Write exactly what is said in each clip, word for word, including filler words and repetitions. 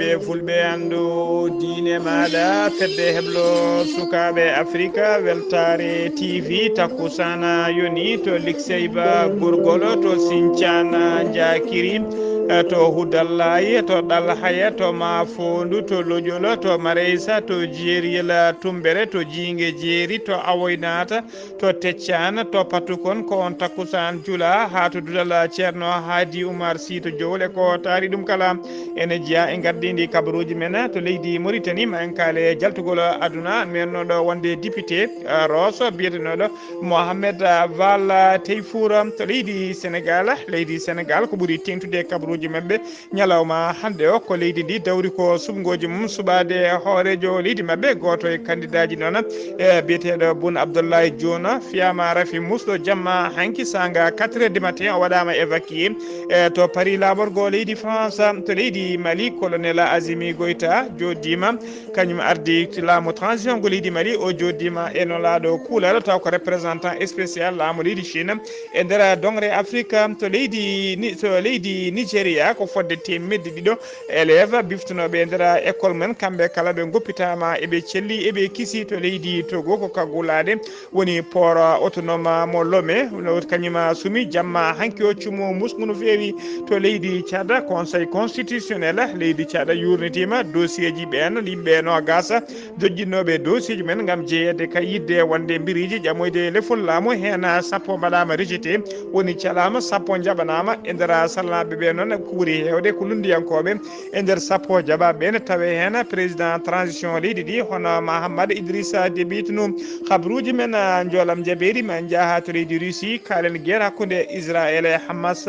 E fulɓe anndu diine maaɗa, fedde heblo sukaaɓe Afrika, weltaare T V, takkusaana yoni to Likseyba Gorgol, to Sincaan Njaakiri, to Hudallaye, to Ɗalhaya, to Maafoondu, to Loƴol, to Mareysa, to Jeeriyel Tumbere, to Jiinge Jeeri, to Awoynaata, to Teccaan, to Patukon, ko on takkusaan jula haa to duɗal Ceerno Haadi Umar Sii to Jowol. E ko taari ɗum kala, ene jeyaa e ngardiindi kabaruuji men to leydi Moritani, ma en kaale jaltugol aduna, mennooɗo wonde député, eh, Rosso, biyetenooɗo Mohamed, eh, Val Teyfoura to leydi Senegal. Leydi Senegal ko ɓuri teeŋtude e kabaruuji maɓɓe. Ñalawma hannde o, ko leydi ndi dawri ko suɓngooji mum suɓaade hooreejo leydi maɓɓe, gooto e kandidaaji noon, e biyeteeɗo Boun Abdallah Dionne, fiyaama rafi musɗo jamma hanki saanga quatre heures du matin, o waɗaama évacué, e to Paris laaɓorgo leydi France, to leydi Mali, colonel Azimi Goïta jooɗiima, kañum ardi laamu transition ngo leydi Mali, o jooɗiima e nulaaɗo kuulal, taw ko représentant spécial laamu leydi Chine e nder doŋre Afrique, to leydi Ni-, to leydi Nigeria, ko fodde teemedde ɗiɗo élève biftonooɓe e nder école mum, kamɓe kala ɓe ngoppitaama, eɓe celli, eɓe kisi to leydi Togo, ko kaggulaaɗe woni port autonome mo Lomé, no kañum sumi jamma hanki o cumo musngu no feewi to leydi Tchad. Conseil constitutionnel leydi Tchad yuurnitiima dossier ji ɓeen, yimɓe noogas jojjinnooɓe dossier ji men ngam jeyeede ka yiɗde wonde biriiji ƴamoyde lefol laamu heen, sappo mbaɗaama rejeté, woni calaama, sappo njaɓanaama. E nder salnaaɓe ɓe noon, ko ɓuri heewde ko lunndiyankooɓe e nder sappo jaɓaaɓe ɓe, ne tawee heen président transition leydi ndi, hono Mahammad Idrissa Déby Itno. Kabaruuji men, ah, njoolam njabeeri, ma en njaha to leydi Russie, kaalen guerre hakkunde Israël e Hamas.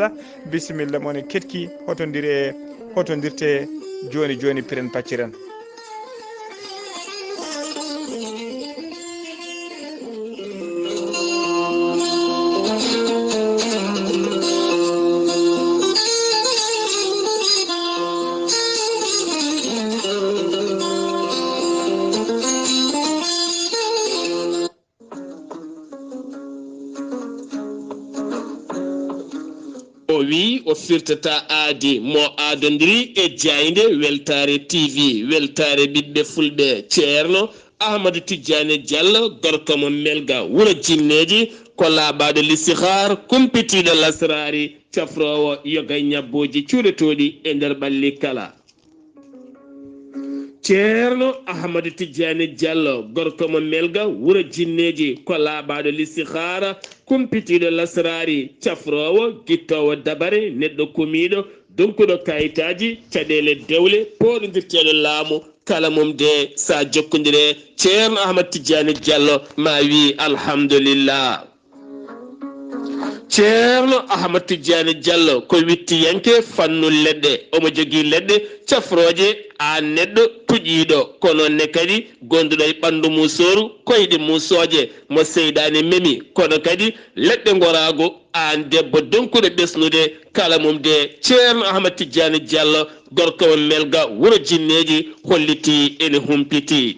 Bisimilla, mon e ketki, hotondire, hotondirte jooni jooni, piren pacciren. O wiyi o firtata aadi mo aadondiri e jaaynde Weltaare T V, Weltaare Ɓiɓɓe Fulɓe. Ceerno Ahmadu Tijjaani Jallo, gorko mo Melga, wuro Jinneeji, ko laaɓaaɗo listixaar, kumpitiiɗo lasraari, cafroowo yoga ñabbooji cuuɗotooɗi e nder ɓalli kala. Ceerno Ahmadu Tijjaani Jallo, gorko mo Melga, wuro Jinneeji, ko laaɓaaɗo listixaara, kumpitiiɗo lasraari, cafroowo, gittoowo dabare, neɗɗo kumiiɗo, donkuɗo kayitaaji, caɗeele dewle, pooɗondirteeɗo laamu, kala mum de, sa jokkondire Ceerno Ahmad Tijjaani Jallo, ma wi alhamdulillah. Ceerno Ahmad Tijjaani Jallo ko wittiyanke fannu leɗɗe. Omo jogii leɗɗe cafrooje, aan neɗɗo tuƴiiɗo, ko noon ne kadi gonduɗo e ɓanndu musooru, koyɗe musooje, mo seyɗaane memi, kono kadi leɗɗe ngoraagu, aan debbo donkuɗo ɓesnude, kala mum de Ceerno Ahmad Tijjaani Jallo, gorko mo Melga, wuro Jinneeji, hollitii ene humpitii.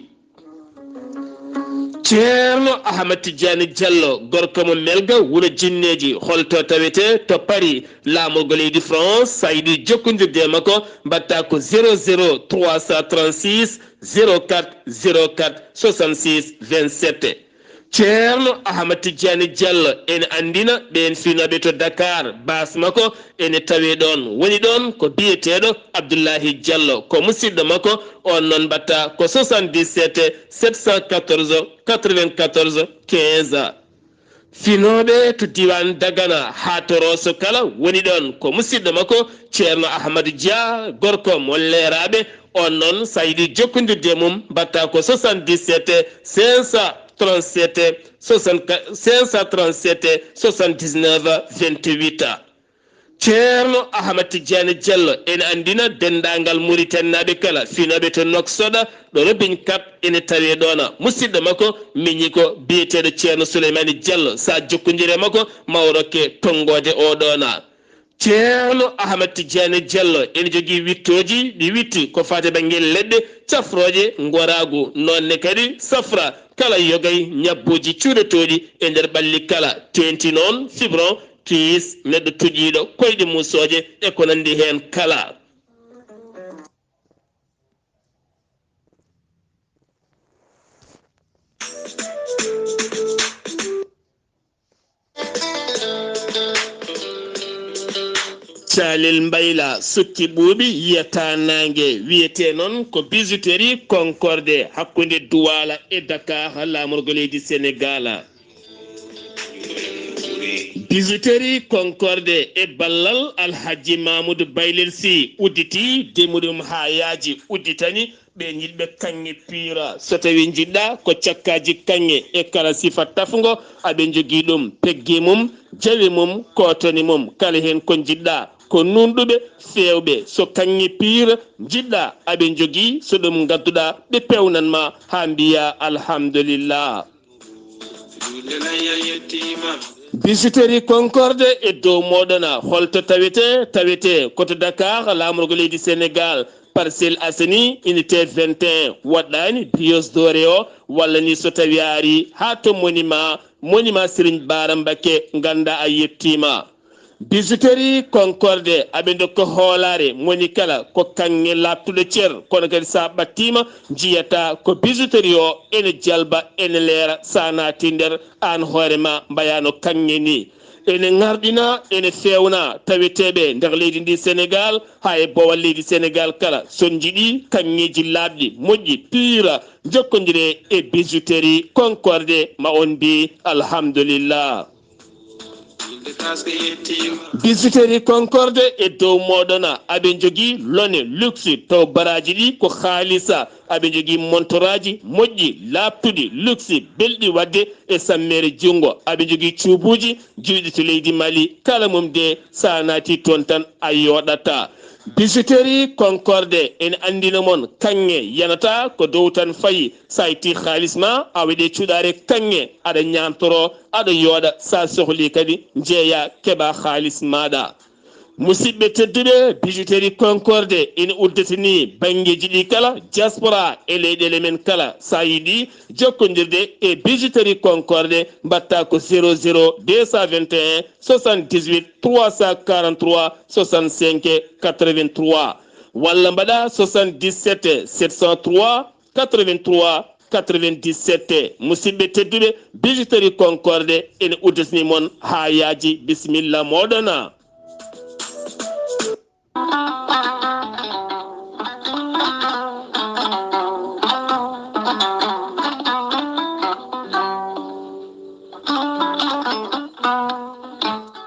Ceerno Ahmad Tijjaani Jallo, gorko mo Melga, wuro Jinneeji, holto tawetee? To Paris, laamorgo leydi France, sa yiɗi jokkondirde e makko, mbaɗta ko zéro zéro trois cent trente-six zéro quatre zéro quatre soixante-six vingt-sept. Ceerno Ahmad Tijjaani Jallo ene anndina ɓeen finooɓe to Dakar, baas makko ene tawee ɗoon. Woni ɗoon ko biyeteeɗo Abdullahi Jallo, ko musidɗo makko, on noon mbaɗta ko soixante-dix-sept sept cent quatorze quatre-vingt-quatorze quinze. Finooɓe to diiwaan Dagana haa to Rooso kala woni ɗoon ko musidɗo makko Ceerno Ahmadu Dia, gorko mo Leeraaɓe, on noon sa yiɗi jokkondirde e mum mbaɗta ko soixante-dix-sept cinq cent trente-sept soixante-quatre, cinq cent trente-sept soixante-dix-neuf vingt-huit. Ceerno Ahmad Tijjaani Jallo ene anndina denndaangal Muritaninaaɓe kala, finooɓe to Nouakchott, ɗo Robin Cap ene tawee ɗoona. Musidɗo makko miñi ko biyeteeɗo Ceerno Suleymaani Jallo. Sa jokkondire makko, ma o rokke tonngoode o ɗoona. Ceerno Ahmad Tijjaani Jallo ene jogii wittooji, ɗi witti ko faati bannge leɗɗe cafrooje ngoraagu, noon ne kadi safra kala yogay ñabbuuji cuuɗotooɗi e nder ɓalli kala, teeŋti noon fibron, kiis, neɗɗo tuƴiiɗo, koyɗe musooje e ko nanndi heen kala. Calel Mbayla sukki ɓuuɓi yiyata naange, wiyetee noon ko bijouterie Concorde hakkunde Duwaala e Dakar, laamorgo leydi Senegaal. Bijouterie Concorde e ballal Alhaji Mamoudou Baylel Sy udditi, demuri mum haa yaaji, udditani ɓe njiɗɓe kaŋŋe piira. So tawi njiɗɗa ko cakkaaji kaŋŋe e kala sifa tafngo, aɓe njogii ɗum, pegge mum, jawe mum, kootone mum, kala heen ko njiɗɗa. Ko nuunɗuɓe, feewɓe. So kaŋŋe piira njiɗɗa, aɓe njogii. So ɗum ngadduɗa, ɓe peewnan ma haa mbiya alhamdulillah. Bijouterie Concorde e dow mooɗon. Holto tawete? Tawete ko to Dakar, laamorgo leydi Senegaal, Parcelles Assainies, unité vingt et un, woɗɗaani Brioche Dorée o, walla ni so tawi a ari haa to monument, monument Serigne Bara Mbacké, ngannda a yettiima. Bijouterie Concorde, aɓe ndokka hoolaare moni kala ko kaŋŋe laaɓtuɗo cer, kono kadi so a ɓattiima, njiyata ko bijouterie o ene jalba, ene leera, so a naati nder, aan hoore ma mbayano kaŋŋe ni. Ene ŋarɗina, ene feewna taweteeɓe nder leydi ndi Senegaal, haa e boowal leydi Senegaal kala. So njiɗi kaŋŋeeji laaɓɗi, moƴƴi, piira, njokkondire e bijouterie Concorde, ma on mbi alhamdulillah. Bijouterie Concorde e dow mooɗon. Aɓe njogii lone luxe, taw baraaji ɗi ko haalisa. Aɓe njogii montoraaji moƴƴi, laaɓtuɗi, luxe, belɗi waɗde e sammeere junngo. Aɓe njogii cuubuuji juuɗi to leydi Mali, kala mum de, so a naati toon tan a yooɗataa. Bijouterie Concorde ene anndina mon kaŋŋe yanata ko dow tan fayi. So a itti haalis ma, a waɗi cuɗaare kaŋŋe, aɗa ñaantoro, aɗa yooɗa, so a sohli kadi njeeya keɓa haalis maaɗa. Musidɓe tedduɓe, Bijouterie Concorde ene udditini banngeeji ɗi kala, diaspora e leyɗeele men kala. So a yiɗi jokkondirde e Bijouterie Concorde, mbaɗta ko zéro zéro deux cent vingt et un soixante-dix-huit trois cent quarante-trois soixante-cinq quatre-vingt-trois, walla mbaɗa soixante-dix-sept sept cent trois quatre-vingt-trois quatre-vingt-dix-sept. Musidɓe tedduɓe, Bijouterie Concorde ene udditini mon haa yaaji. Bisimilla mooɗon.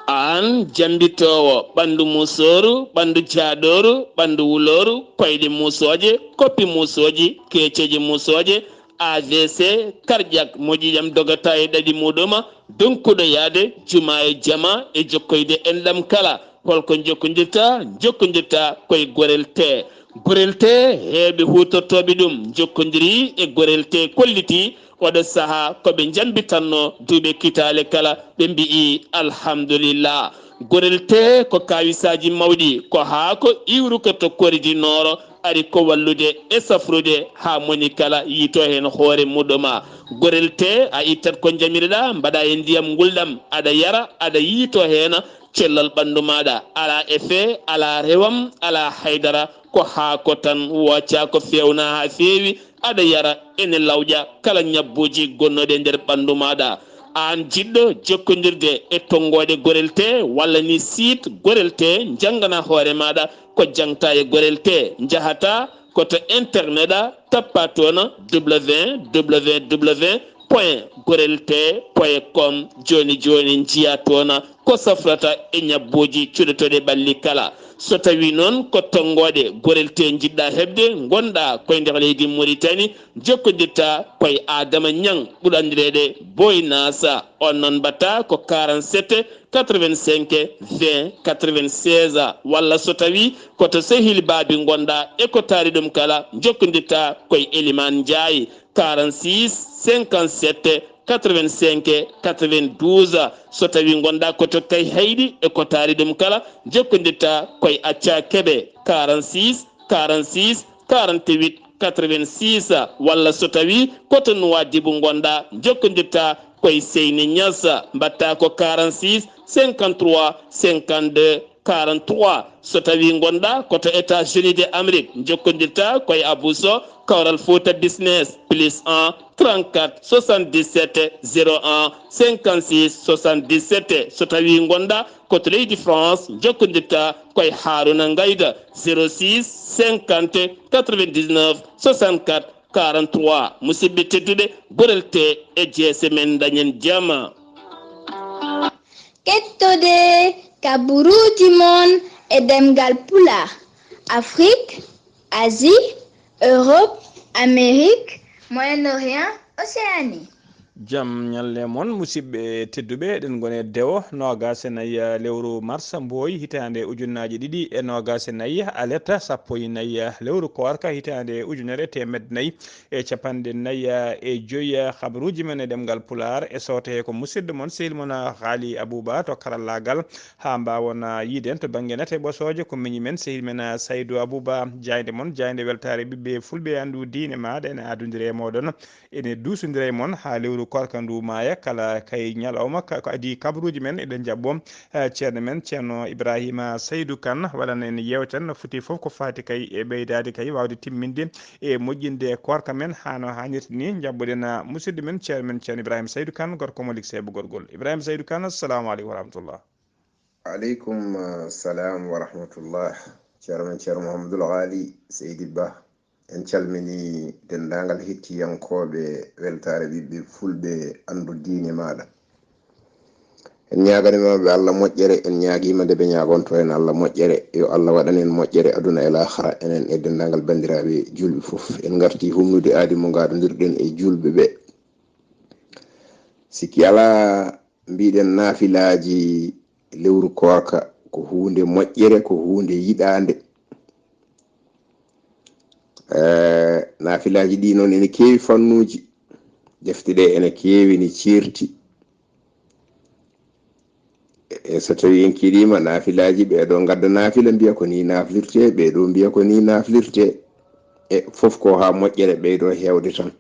Aan jambitoowo ɓanndu musooru, ɓanndu jaaɗooru, ɓanndu wulooru, koyɗe musooje, koppi musooji, keeceeji musooje, A V C, cardiaque, mo ƴiiƴam dogata e ɗaɗi muɗum, donkuɗo yahde juma e jama e jokkoyde enɗam kala. Holko njokkondirta? Njokkondirta koye Gorel Tee. Gorel Tee, heewɓe huutortooɓe ɗum njokkondiri e Gorel Tee, kolliti oɗo sahaa ko ɓe njambitanno duuɓi kitaale kala, ɓe mbi'i alhamdulillah. Gorel Tee ko kaawisaaji mawɗi, ko haako iwruka to Kori du Nord, ari ko wallude e safrude haa moni kala yiito heen hoore muɗum. Gorel Tee, a ittat ko njamiroɗa, mbaɗa e ndiyam ngulɗam, aɗa yara, aɗa yiito heen cellal ɓanndu maaɗa, alaa effet, alaa rewam, alaa haydara, ko haako tan, wooca ko feewna haa feewi, aɗa yara, ene lawƴa kala ñabbuuji gonnooɗi e nder ɓanndu maaɗa. Aan jiɗɗo jokkondirde e tonngooɗe Gorel Tee walla ni site Gorel Tee, njanngana hoore maaɗa ko jaŋta e Gorel Tee, njahata ko to internet a, tappa toon www point gorel tee point com. Jooni jooni njiya toon ko safrata e ñabbuuji cuɗotooɗi ɓalli kala. So tawi noon ko tonngooɗe Gorel Tee njiɗɗa heɓde, ngonɗa koye nder leydi Muritani, jokkondirta koye Adama Ñaŋ, ɓurɗo anndireede Boy Nasa. On noon mbaɗta ko quarante-sept quatre-vingt-cinq vingt quatre-vingt-seize, walla so tawi ko to Sehil Baabi ngonɗa e ko taari ɗum kala, jokkondirta koye Eliman Njaay, quarante-six cinquante-sept quatre-vingt-cinq quatre-vingt-douze. So tawi ngonɗa ko to Kayhayɗi e ko taari ɗum kala, jokkondirta koye Acca Kebe, quarante-six quarante-six quarante-huit quatre-vingt-six, walla so tawi ko to Nuwaadibu ngonɗa, jokkondirta koye Seyni Ñas, mbaɗta ko quarante-six cinquante-trois cinquante-deux quarante-trois. So tawi ngonɗa ko to États-Unis de Amérique, jokkondirta koye Abou Sow, Kawral Fouta Business, plus un trente-quatre soixante-dix-sept zéro un cinquante-six soixante-dix-sept. So tawi ngonɗa Ko to leydi France, jokkondirta ko e Haruna Ngayda, zéro six cinquante quatre-vingt-dix-neuf soixante-quatre quarante-trois. Musidɓe tedduɓe, borel te e jeese men, dañen jama. Kettode kaburuuji mon e ɗemngal Pulaar, Afrik, Asie, Europe, Amérique, Moyen-Orient, Océanie. Jam ñalle mon, musidɓe tedduɓe, eɗen ngoni e dewo noogaas e nayi, eh, lewru mars, mbooy, hitaande ujunnaaji ɗiɗi e noogaas e nayi, aletta sappo e nayi, eh, lewru koorka, hitaande ujunere teemedde nayi e capanɗe nayi e joy, eh, habaruuji men e ɗemngal Pulaar, e sooto he ko musidɗo mon, sehil mon, eh, Haali Abuba to karallaagal, haa mbaawon, eh, yiiden to bannge nate ɓosooje, ko miñi men, sehil men, eh, Saydu Abuba, jaaynde mon, jaaynde weltaare ɓiɓɓe fulɓe, anndu diine maaɗa ene adondiri e mooɗon. Ene duusondira e mon haa lewru koorka ndu maaya. Kala kay ñalawma ka, ko adii kabaruuji men, eɗen njaɓɓo, eh, ceerno men, Ceerno Ibrahima Saydu Kan, waɗana en yeewtere no foti fof ko faati kay e ɓeydaade kay waawde timminde e moƴƴinde koorka men haa no haanirta ni. Njaɓɓoɗen, ah, musidɗo men, ceerno men, Ceerno Ibrahima Saydu Kan, gorko mo Likseebo Gorgol. Ibrahima Saydu Kan, assalamu aleykum wa rahmatullah. Aleykum, ah, salam wa rahmatullah. Ceerno men, Ceerno Mouhamadoul Haali Seydi Ba. En calminii denndaangal hettiyankooɓe weltaare ɓiɓɓe fulɓe, anndu diine maaɗa. En ñaaganiima ɓe Allah moƴƴere, en ñaagiima nde ɓe ñaagonto en Allah moƴƴere. Yo Allah waɗan en moƴƴere aduna e laahara, enen e denndaangal banndiraaɓe juulɓe fof. En ngartii humnude aadi mo ngaaɗondirɗen e juulɓe ɓe. Sikki alaa, mbiɗen naafilaaji lewru koorka ko huunde moƴƴere, ko huunde yiɗaande. Eh, naafilaaji ɗi noon ene keewi fannuuji. Defte ɗe ene keewi, ne ceerti. E so tawi en keɗiima naafilaaji, ɓee ɗo ngadda naafila, mbiya ko ni naaflirte, ɓee ɗo mbiya ko ni naaflirte. E fof ko haa moƴƴere ɓeydo heewde tan.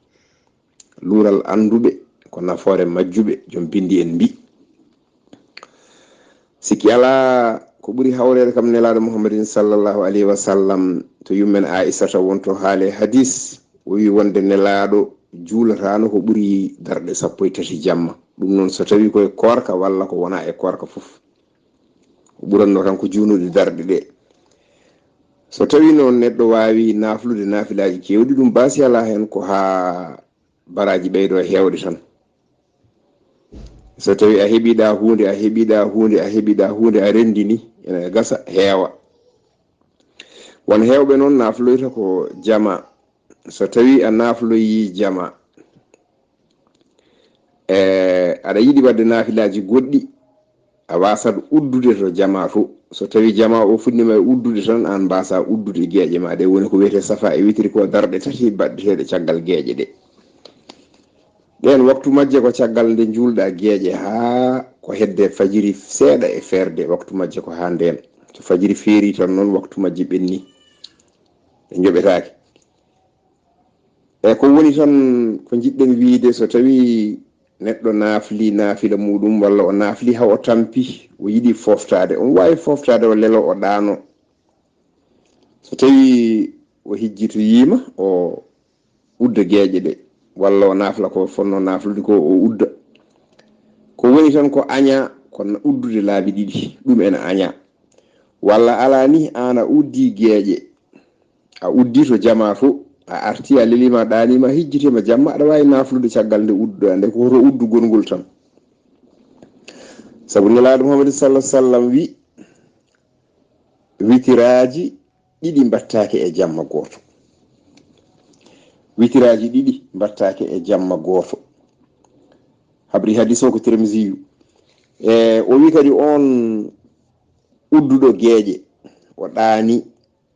Luural annduɓe, ko nafoore majjuɓe, joom binndi en mbi. Sikki alaa, ko ɓuri hawreede kam Nelaaɗo Muhammadin sallallahu alayhi wa sallam, to yummen Aysata wonto haale hadis, o wi wonde Nelaaɗo juulataano ko ɓuri darɗe sappo e tati jamma. Ɗum noon, so tawi koye koorka walla ko wona e koorka fof, ko ɓuranno tan ko juunude darɗe ɗe. So tawi noon neɗɗo waawi naaflude naafilaaji keewɗi, ɗum baasi alaa heen, ko haa baraaji ɓeydo heewde tan. So tawi a heɓiɗa huunde, a heɓiɗa huunde, a heɓiɗa huunde, a renndini, ene gasa heewa. Won heewɓe noon naafloyta ko jama. So tawi a naafloyi jama, e, aɗa yiɗi waɗde naafilaaji goɗɗi, a waasat uddude to jama to. So tawi jama o fuɗɗiima e uddude tan, aan mbaasa uddude geeƴe ma ɗe. Woni ko wiyetee safa e witiri ko darɗe tati baɗɗeteeɗe caggal geeƴe ɗe. Ɗeen waktu majje ko caggal nde njuulɗa geeƴe haa ko hedde fajiri seeɗa e feerde, waktu majje ko haa ndeen. So fajiri feeri tan noon waktu majje ɓenni. Ɗe njoɓetaake. E ko woni tan ko njiɗɗen wiyde, so tawi neɗɗo naafli naafila muɗum walla o naafli haa o tampi, o yiɗi fooftaade, omo waawi fooftaade o lelo o ɗaano. So tawi o hijjitoyiima, o udda geeƴe ɗe, walla o naafla ko fotnoo naaflude ko, o udda. Ko woni tan ko aña, ko na-, uddude laabi ɗiɗi, ɗum ene aña. Walla alaa ni, aan a uddi geeƴe, a uddi to jama to, a arti, a leliima, a ɗaaniima, a hijjitiima jamma, aɗa waawi naaflude caggal nde udduɗa nde, ko hoto uddugol ngol tan. Sabu Nelaaɗo Muhammad sallallahu alaihi wasallam wi, witiraaji ɗiɗi mbattaake e jamma gooto. Witiraaji ɗiɗi mbattaake e jamma gooto. Habri hadis o ko Tirmisiyu. E, o wi kadi on udduɗo geeƴe, o ɗaani,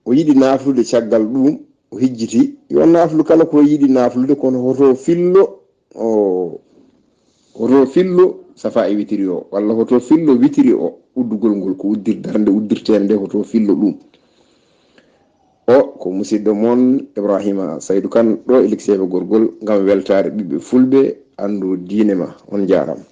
o yiɗi naaflude caggal ɗum, o hijjiti, yo naaflu kala ko yiɗi naaflude, kono hoto fillo, o, hoto fillo safa e witiri o, walla hoto fillo witiri o, uddugol ngol, ko uddir-, darnde uddirteende nde, hoto fillo ɗum. O, ko musidɗo mon Ibrahima Saydu Kan, ɗo e Likseebe Gorgol, ngam weltaare ɓiɓɓe fulɓe, anndu diine ma. On njaaraama.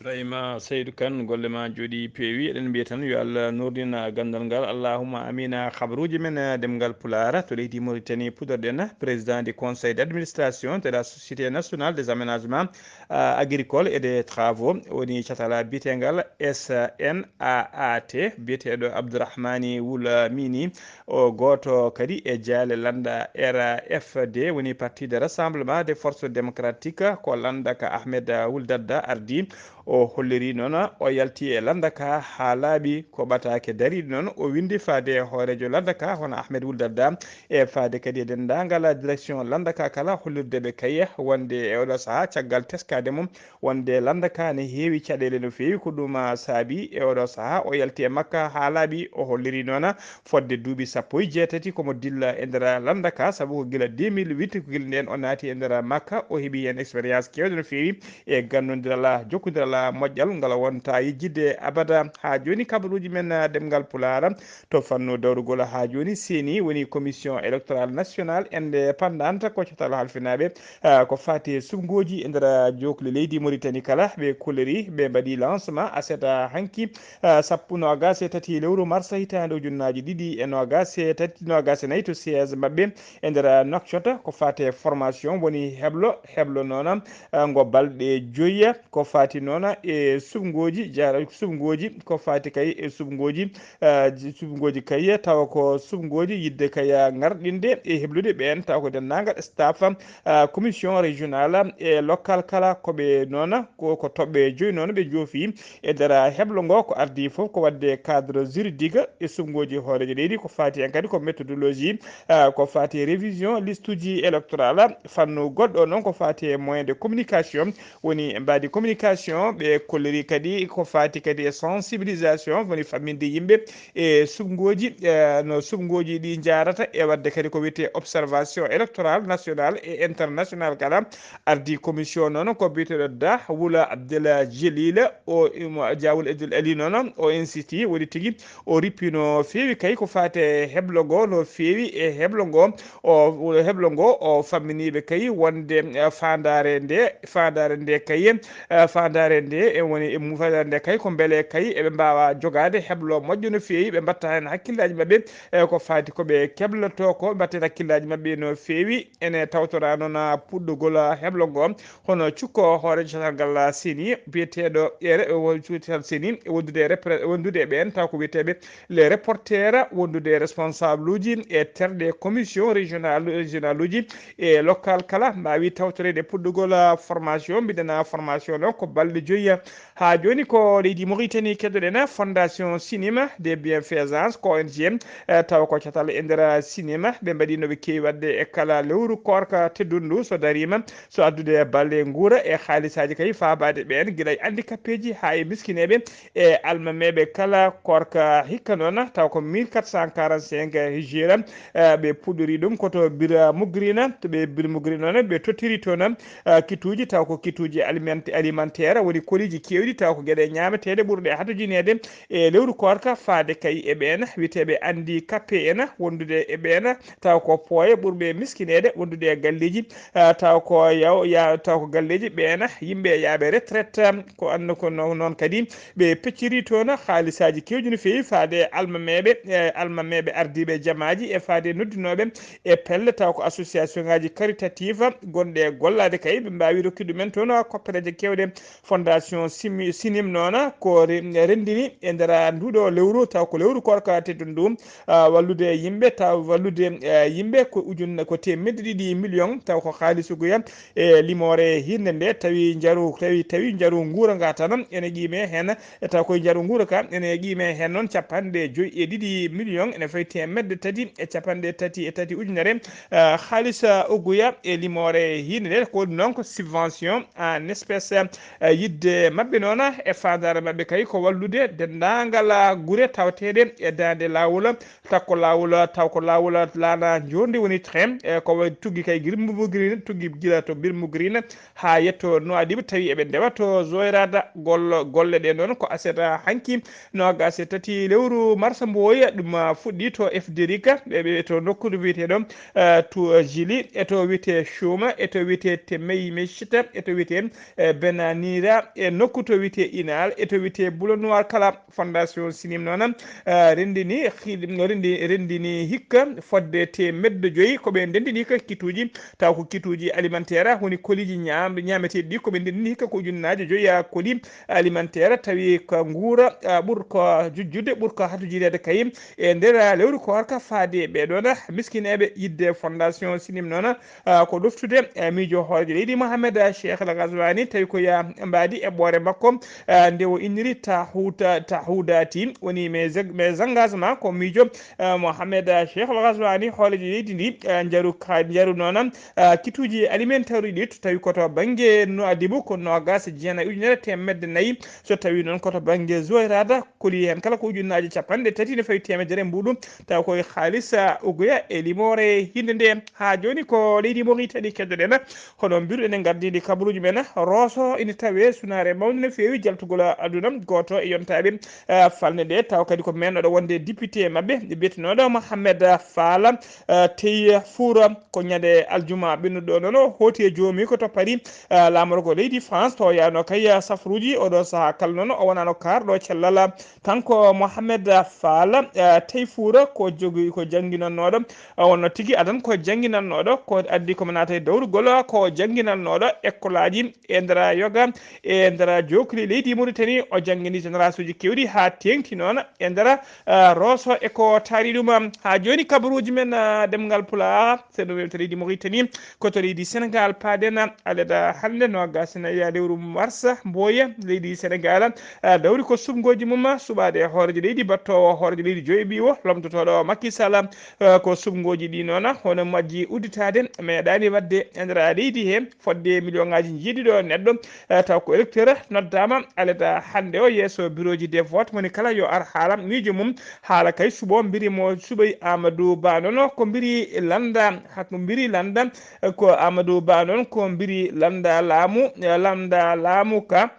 Ibrahima Seydou Kane, golle ma jooɗi peewi. Eɗen mbiya tan yo Allah nurdin ganndal ngal. Allahumma amina. Habaruuji men, eh, ɗemngal Pulaar to leydi Mauritanie, puɗɗorɗen. Président du conseil d'administration de la Société nationale des aménagements, euh, agricoles et des travaux, woni catal biyeteengal S N A A T, biyeteeɗo Abdourahmani Wul Mini, o gooto kadi e jaale lannda R F D, woni Parti de Rassemblement des Forces Démocratiques, ko lannda ka Ahmed Wul Dadda ardi. O holliri noon, o yalti e lannda ka haa laaɓi, ko ɓataake dariiɗi noon. O winndi faade e hooreejo lannda ka, hono Ahmed Wul Dadda, e faade kadi e denndaangal direction lannda ka kala, hollirde ɓe kay wonde e oɗo sahaa, caggal teskaade mum wonde lannda ka ne heewi caɗeele no feewi. Ko ɗum, ah, saabi e oɗo sahaa o yalti e makka haa laaɓi. O holliri noon fodde duuɓi sappo e jeetati komo dilla e nder lannda ka, sabu ko gila deux mille huit ko gila ndeen o naati e nder makka, o heɓi heen expérience keewɗo no feewi e gannondiral, jokkondiral moƴƴal ngal wonta yejjitde abada. Haa jooni kabaruuji men, ah, ɗemngal Pulaar to fannu dawrugol haa jooni, C E N I woni Commission électorale nationale indépendante, ko catal halfinaaɓe, ah, ko faati e suɓngooji e nder jookli leydi Mauritanie kala. Ɓe kolori, ɓe mbaɗi lancement aset hanki, ah, sappo noogaas e tati lewru mars hitaande ujunnaaji ɗiɗi e noogaas e tati, noogaas e nayi to siège maɓɓe e nder Nouakchott. Ko faati e formation woni heblo, heblo noon, ah, ngo balɗe joyi, ko faati noon e suɓngooji, jara-, suɓngooji, ko faati kay e suɓngooji, ah, ji-, suɓngooji kay, tawa ko suɓngooji yiɗde kay, ah, ŋarɗinde e heblude ɓeen, tawa ko denndaangal staff, ah, commission régionale e local kala, ko ɓe noon, ko, ko toɓɓe joyi noon ɓe njoofi e nder heblo ngo. Ko ardii fof ko waɗde cadre juridique e suɓngooji hooreejo leydi, ko faati heen kadi ko méthodologie, ah, ko faati e révision listuji électorale. Fannu goɗɗo noon ko faati e moyen de communication, woni mbaadi communication, ɓe kolliri kadi ko faati kadi e sensibilisation, woni famminde yimɓe e suɓngooji, eh, no suɓngooji ɗi njaarata, e waɗde kadi ko wiyetee observation électorale nationale et internationale kala. Ardii commission noon ko biyeteeɗo Da Wula Abdel Jelil, o imo Dia Wul Abdel Ali noon, o insistii, woni tigi o rippii no feewi kay ko faati e heblo ngo, no feewi e heblo ngo. O, o heblo ngo, o famminiiɓe kay wonde, eh, faandaare nde, faandaare nde kay, eh, faandaare nde e woni e mu-, faandaare nde kay ko mbele kay eɓe mbaawa jogaade heblo moƴƴo no feewi, ɓe mbatta heen hakkillaaji maɓɓe, eh, ko faati ko ɓe keblotoo ko, ɓe mbatta heen hakkillaaji maɓɓe no feewi. Ene tawtoraa noon, ah, puɗɗogol, ah, heblo ngo, hono cukko hooreejo catal ngal, ah, C E N I, biyeteeɗo e re-, o cuutal C E N I, wondude e repre-, wondude e ɓeen, taw ko wiyeteeɓe les reporters, wondude e responsable uji e terɗe commission régional, régional uji e local kala, mbaawi tawtoreede puɗɗugol, ah, formation. Mbiɗen, ah, formation noon ko balɗe joyi, ah, haa jooni ko leydi Mauritanie. Keddoɗen, ah, Fondation Sinima des Bienfaisance, ko O N G, eh, tawa ko catal e nder Sinima. Ɓe mbaɗi no ɓe keewi waɗde e kala lewru koorka teddundu, so dariima, so addude balɗe nguura e haalisaaji kay faabaade ɓeen, gila e handicapéji haa e miskineeɓe e almameeɓe kala. Koorka hikka noon, taw ko mille quatre cent quarante-cinq hijira, eh, ɓe puɗɗori ɗum ko to Birmugrina, to ɓe Birmugrina noon, ɓe tottiri toon, eh, kituuji, taw ko kituuji alimentaire, woni koliiji keewɗi, taw ko geɗe ñaameteeɗe ɓurɗe hatojineede e lewru koorka, faade kay e ɓeen wiyeteeɓe handicapé en, wondude e ɓeen taw ko pooye ɓurɓe miskineede, wondude e galleeji, ah, taw ko yaw-, ya-, taw ko galleeji ɓeen, yimɓe yaaɓe retraite, ko anno ko no-, noon kadi ɓe pecciri toon haalisaaji keewɗi no feewi faade e almameeɓe, e almameeɓe ardiiɓe jamaaji e faade noddunooɓe e pelle, taw ko association ngaaji caritative gonɗe e gollaade kay, ɓe mbaawi rokki ɗumen toon koppereeje keewɗe. Fondation Simi-, Sinim noon ko re-, renndini e nder nduuɗo lewru, taw ko lewru koorka teddundu, ah, wallude yimɓe, taw wallude, eh, yimɓe ko ujun-, ko teemedde ɗiɗi million, taw ko haalisuguya e limoore hirnde nde, tawi njaru, tawi, tawi njaru nguura nga tan ene qiime heen, e taw koye njaru nguura ka ene qiime heen noon capanɗe joyi e ɗiɗi million, ene fayi teemedde tati e capanɗe tati e tati ujunere, eh, haalis, eh, uguya e limoore hirnde nde. Ko ɗum noon ko subvention en espèce, eh, yiɗde maɓɓe noon e faandaare maɓɓe kay ko wallude denndaangal gure tawateeɗe e daande laawol, takko laawol, taw ko laawol laana njoorndi woni train, e ko wayi tuggi kay Birmugrina, tuggi gila to Birmugrina haa yetto Nouadhibou, tawi eɓe ndewa to Zoirada. Gol-, golle ɗe noon ko aset hanki noogaas e tati lewru marsa mboya ɗum, ah, fuɗɗi to F D R I C, ɓe, ɓe to nokkuure wiyeteeɗo, eh, to Jili, e to wiyetee Chouma, e to wiyetee Temei Mechita, e to wiyetee, eh, Benanira, e nokku to wiyetee Inal e to wiyetee Boulot Noir kala. Fondation Sinim noon, eh, renndini, xi-, renndi-, renndini hikka fodde teemedde joyi ko ɓe ndenndini hikka kituuji, taw ko kituuji alimentaire, woni koliiji ñaam-, ñaameteeɗi ɗi ko ɓe ndenndini hikka ko ujunnaaje joyi, eh, koli alimentaire, tawi ko nguura, eh, ɓur ko jujjude, ɓur ko hatujireede kay e nder, eh, lewru koorka faade ɓee ɗoon miskineeɓe. Yidde Fondation Sinim noon, ah, ko ɗoftude, eh, miijo hooreejo leydi Mohamed, ah, Cheikh El Ghazouani, tawi ko ya mbaadi e ɓoore makko, ah, nde o inniri Tahuta-, Tahudati, woni mes, mes engagements, ko miijo, ah, Mohamed, ah, Cheikh El Ghazouani, hooreejo leydi ndi, ah, njaru ka-, njaru noon, ah, kituuji alimentaire ɗi, to tawi ko to bannge Nouadhibou ko noogaas e jeenayi ujunere teemedde nayi, so tawi noon ko to bannge Zouérate, koli heen kala ko ujunnaaje capanɗe tati ne fawi teemedere mbuuɗu, taw koye haalis, ah, ugoya e limoore hinde nde. Haa jooni ko leydi Mauritanie keddoɗen, hono mbiruɗen e ngardiindi kabaruuji men, Roso ina tawee sunaare mawnde no feewi jaltugol aduna. Gooto e yontaaɓe, ah, falnde nde, taw kadi ko meenɗo wonde député maɓɓe, biyetenooɗo Mohamed Fall, ah, Tey Foura, ko ñande aljuma ɓennuɗo noon, o hooti e joomi ko to Paris, ah, laamorgo leydi France, to yaano kay, ah, safruuji. Oɗo sahaa kala noon, o wonano kaarɗo cellal. Kanko Mohamed Fall, eh, Tey Foura ko jogi, ko jannginannooɗo, eh, wonno tigi adan ko jannginannooɗo, ko addi ko naata e dawrugol, ko jannginannooɗo ekkolaaji e nder yoga, e nder jookli leydi Mauritanie. O janngini généralsuuji keewɗi haa teeŋti noon e nder, eh, Roso e ko taari ɗum. Haa jooni kabaruuji men, eh, ɗemngal Pulaar, seeɗa wewta leydi Mauritanie, ko to leydi Senegal paaɗen. Aleda hannde noogaas e nayi lewru mars, Mboya, leydi Senegal, ah, dawri ko suɓngooji mum suɓaade hooreejo leydi, battoowo hooreejo leydi joyi ɓiwo lomtotooɗo Macky Sall. Ah, ko suɓngooji ɗi noon, hono majji udditaade, meeɗaani waɗde e nder leydi he fodde miliyoŋaaji jeeɗiɗo neɗɗo, ah, taw ko électeur noddaama. Aleda hannde o yeeso birooji de vote, moni kala yo ar haala miijo mum, haala kay suɓo mbiri mo suɓoy Amadou Ba noon, ko mbiri lannda, hak-, mbiri lannda, ko Amadou Ba noon, ko mbiri lannda laamu, lannda laamu ka.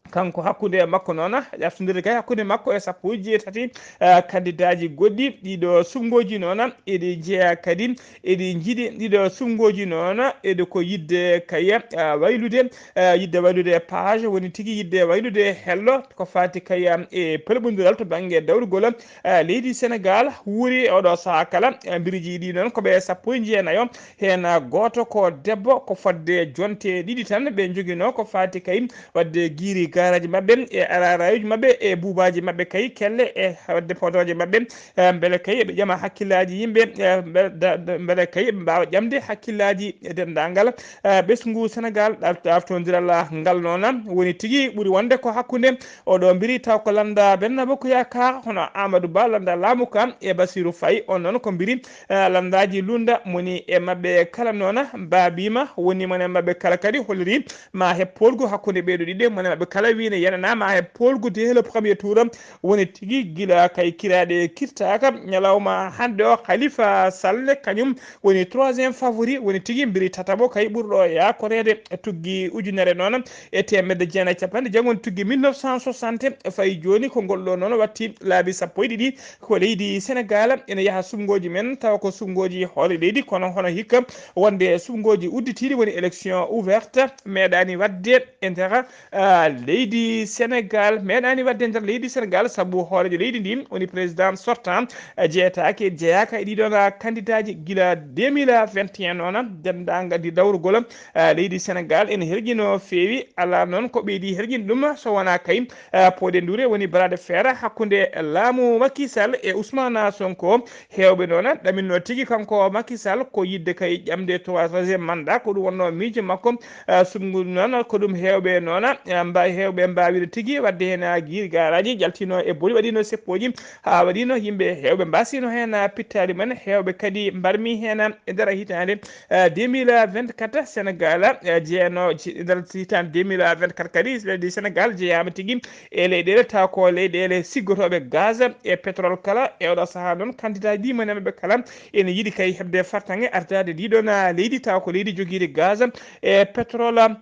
Kanko hakkunde e makko noon, ƴartondire kay hakkunde makko e sappo e jeetati, eh, kandidaaji goɗɗi. Ɗiɗo suɓngooji noon, eɗi njeya kadi, eɗi njiɗi ɗiɗo suɓngooji noon, eɗi ko yidde kay, eh, waylude, eh, yidde waylude page, woni tigi yidde waylude hello, ko faati kay, eh, e pelɓondiral to bannge dawrugol, eh, leydi Senegal. Wuuri oɗo sahaa kala, eh, mbiriji ɗi noon ko ɓe sappo e jeenayo, heen gooto ko debbo, ko fodde jonte ɗiɗi tan ɓe njoginoo, ko faati kay waɗde giiri gaaraaji maɓɓe e ararayuji maɓɓe e buubaaji maɓɓe kay kelle e waɗde podooje maɓɓe, eh, mbele kay eɓe ƴama hakkillaaji yimɓe, eh, mbe-, da-, da-, mbele kay eɓe mbaawa ƴamde hakkillaaji e denndaangal, eh, ɓesngu Senegal. Ɗaf-, ɗaftondiral ngal noon woni tigi ɓuri wonde ko hakkunde oɗo mbiri taw ko lannda Benno Bokk Yaakaar, hono Amadou Ba, lannda laamu ka, e Bassirou Faye, on noon ko mbiri, eh, lanndaaji lunda, moni e maɓɓe kala noon mbaabiima, woni moni e maɓɓe kala kadi holliri ma heɓ poolgu hakkunde ɓee ɗoo ɗiɗi, moni e maɓɓe kala wiine yenana ma heɓ poolgu dès le premier tour. Woni tigi gila kay kiraaɗe kirtaaka, ñalawma hannde o Khalifa Sall kañum woni troisième favori, woni tigi mbiri tataɓo kay ɓurɗo yaakoreede, tuggi ujunere noon e teemedde jeenayi e capanɗe jeegom, tuggi mille neuf cent soixante, fayi jooni ko ngol ɗoo noon watti laabi sappo e ɗiɗi ko leydi Senegal ene yaha suɓngooji men, tawa ko suɓngooji hoore leydi, kono hono hikka wonde suɓngooji udditiiɗi, woni élection ouverte, meeɗaani waɗde e nder, ah, leydi Senegal, meeɗaani waɗde e nder leydi Senegal, sabu hooreejo leydi ndi woni président sortant, ah, jeyetaake, jeyaaka e ɗiɗon, ah, kandidaaji gila deux mille vingt et un noon, denndaangal ndi dawrugol, ah, leydi Senegal ene herƴi no feewi. Alaa noon ko ɓeydi herƴinde ɗum so wonaa kay, ah, pooɗe ndure, woni bras de fer hakkunde laamu Macky Sall e Ousmane Sonko. Heewɓe noon ɗaminno tigi kanko Macky Sall ko yidde kay ƴamde troisième mandat, ko ɗum wonno miijo makko, ah, suɓngu noon ko ɗum heewɓe noon, ah, mba-, heewɓe mbaawino tigi waɗde heen, ah, giiri gaaraaji, jaltino e boli, waɗino seppooji, haa waɗino yimɓe heewɓe mbaasino heen, ah, pittaali men, heewɓe kadi mbarmi heen, ah, e nder hitaande, ah, deux mille vingt-quatre Senegal, ah, jeeno ci-, e nder hitaande deux mille vingt-quatre kadi leydi Senegal jeyaama tigi e leyɗeele, tawa ko leyɗeele siggotooɓe gaz e pétrole kala. E oɗo sahaa noon, kandidaaji ɗi, moni e maɓɓe kala ene yiɗi kay heɓde fartaŋŋe ardaade ndiɗon, ah, leydi, tawa ko leydi jogiiɗi gaz e pétrole.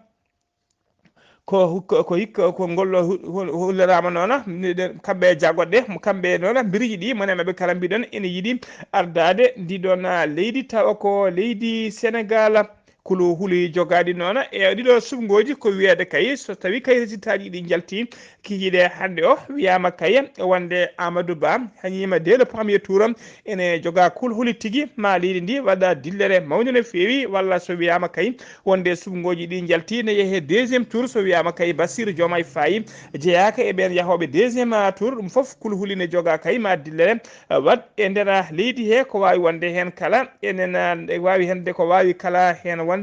Ko hukka, ko hikka, ko ngol ɗo hu-, hu-, hulliraama noon, ni ɗe, kamɓe e jaggoɗe, mo kamɓe noon, mbiriji ɗi, moni e maɓɓe kala mbiɗon ene yiɗi ardaade ndiɗon, ah, leydi, tawa ko leydi Senegal. Kulu huli jogaaɗi noona e ɗiɗo suɓngooji ko wiyeede kay, so tawi kay résultat ji ɗi njalti kikiiɗe hannde o, wiyaama kay wonde Amadou Ba hañiima dès le premier tour. Ene jogaa kul huli tigi ma leydi ndi waɗa dillere mawnde no feewi, walla so wiyaama kay wonde suɓngooji ɗi njalti ne yehee deuxième tour, so wiyaama kay Bassirou Diomaye Faye jeyaaka e ɓeen yahooɓe deuxième tour. Ɗum fof kul huli ne jogaa kay ma dillere waɗ e nder leydi he, ko waawi wonde heen kala, enen, eh, waawi heen de ko waawi kala heen wonde,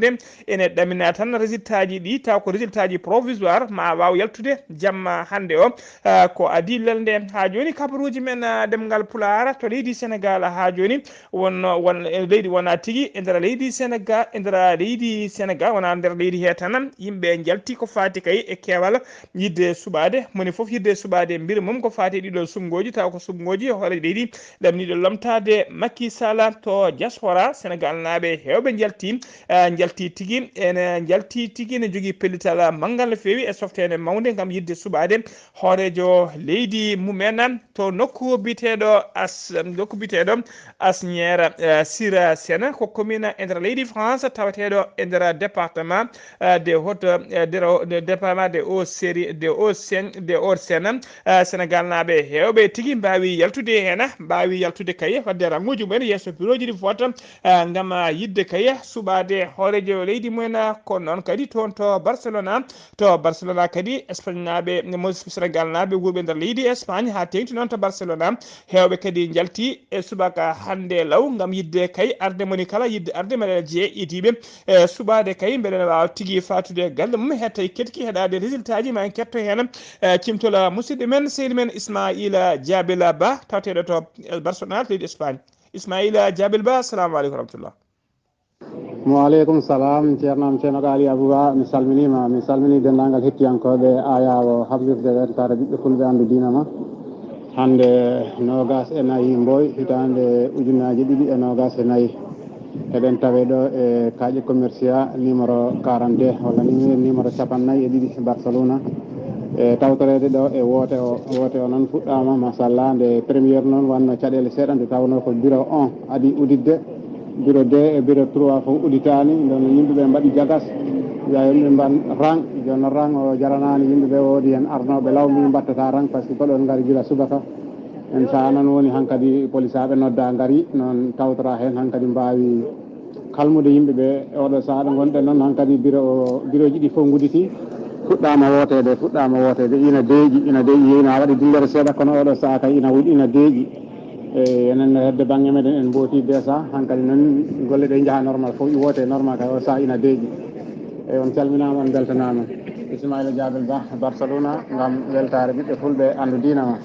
ene ɗamina tan résultat ji ɗi, taw ko résultat ji provisoire, ma waaw yaltude jamma hannde o. Ah, ko adii lelde haa jooni kabaruuji men, ah, ɗemngal Pulaar to leydi Senegaal haa jooni, wonno, won, eh, leydi wonaa tigi e nder leydi Senegaal, e nder leydi Senegaal, wonaa nder leydi he tan, yimɓe njalti ko faati kay e keewal yiɗde suɓaade, moni fof yiɗde suɓaade mbir mum ko faati e ɗiɗo suɓngooji, taw ko suɓngooji hooreejo leydi ɗamniiɗo lomtaade Macky Sall. To diaspora, Senegaal naaɓe heewɓe njalti, ah, njalti tigi, ene njalti tigi, ene jogii pellital manngal no feewi e softeende mawnde ngam yiɗde suɓaade hooreejo leydi mumen to nokku biyeteeɗo As-, nokku biyeteeɗo Asnières, eh, sur Seine, ko commune e nder leydi France, taweteeɗo e nder département, eh, de Haute, eh, de, de département de Haute-Série, de Haute-Seine, de Haute-Seine. Eh, Senegaal naaɓe heewɓe tigi mbaawi yaltude heen, mbaawi yaltude kay, waɗde rannguuji mumen yeeso birooji ɗi vote, eh, ngam, eh, yiɗde kay suɓaade hooreejo leydi mumen. Ko noon kadi toon to Barcelona, to Barcelona kadi, Espagne naaɓe, mo Senegaal naaɓe wuurɓe nder leydi Espagne, haa teeŋti noon to Barcelona, heewɓe kadi njalti e subaka hannde law ngam yiɗde kay arde, moni kala yiɗde arde, mbeɗa jeye idiiɓe e suɓaade kay, mbeɗa waawa tigi faatude e galle mum, hettay ketki heɗaade résultat ji, ma en ketto heen, eh, cimtol musidɗo men, sehil men Ismaila Jabila Ba, taweteeɗo to, eh, Barcelona, leydi Espagne. Ismaila Jabila Ba, assalamu aleykum wa rahmatullah. Wa aleykum salam, ceerno am, ceerno Gaali Abouba, mi salminiima, mi salmini denndaangal hettiyankooɓe Ayawo hablirde weltaare ɓiɓɓe fulɓe anndu diina ma. Hannde noogaas e nayi Mboy, hitaande ujunnaaji ɗiɗi e noogaas e nayi. Eɗen tawe ɗo e Kaaƴe Commercia numéro quarante-deux, walla ni numéro cappannayi e ɗiɗi Barcelona. E tawtoreede ɗo e woote o, woote o noon fuɗɗaama, machallah, nde première noon wanno caɗeele seeɗa, nde tawnoo ko bureau un adi uditde. Bureau deux e bureau trois fof uditaani, nden no yimɓe ɓe mbaɗi jagas, wiya yimɓe mban rang, jooni noon rang o jaranaani yimɓe ɓe, woodi heen arnooɓe law mbi mbattata rang, par ce que ko ɗoon ngari gila subaka. En so a nan woni hankadi polisaaɓe nodda ngari, noon tawtora heen hankadi mbaawi kalmude yimɓe ɓe. E oɗo sahaa ɗo ngonɗen noon hankadi bureau o, bureau ji ɗi fof nguditi, fuɗɗaama wooteede, fuɗɗaama wooteede, ina deeƴi, ina deeƴi, yeeyno a waɗi dillere seeɗa, kono oɗo sahaa kay ina wuɗi, ina deeƴi. E, enen no hedde bannge meɗen, en mbooti déjà, hankadi noon golle ɗe njaha normal, fof woote normal, kay o saha ina deeƴi. E, on calminaama, on mbeltanaama. Ismaila Jabel Ba, Barcelona, ngam weltaare ɓiɓɓe fulɓe, anndu diina ma.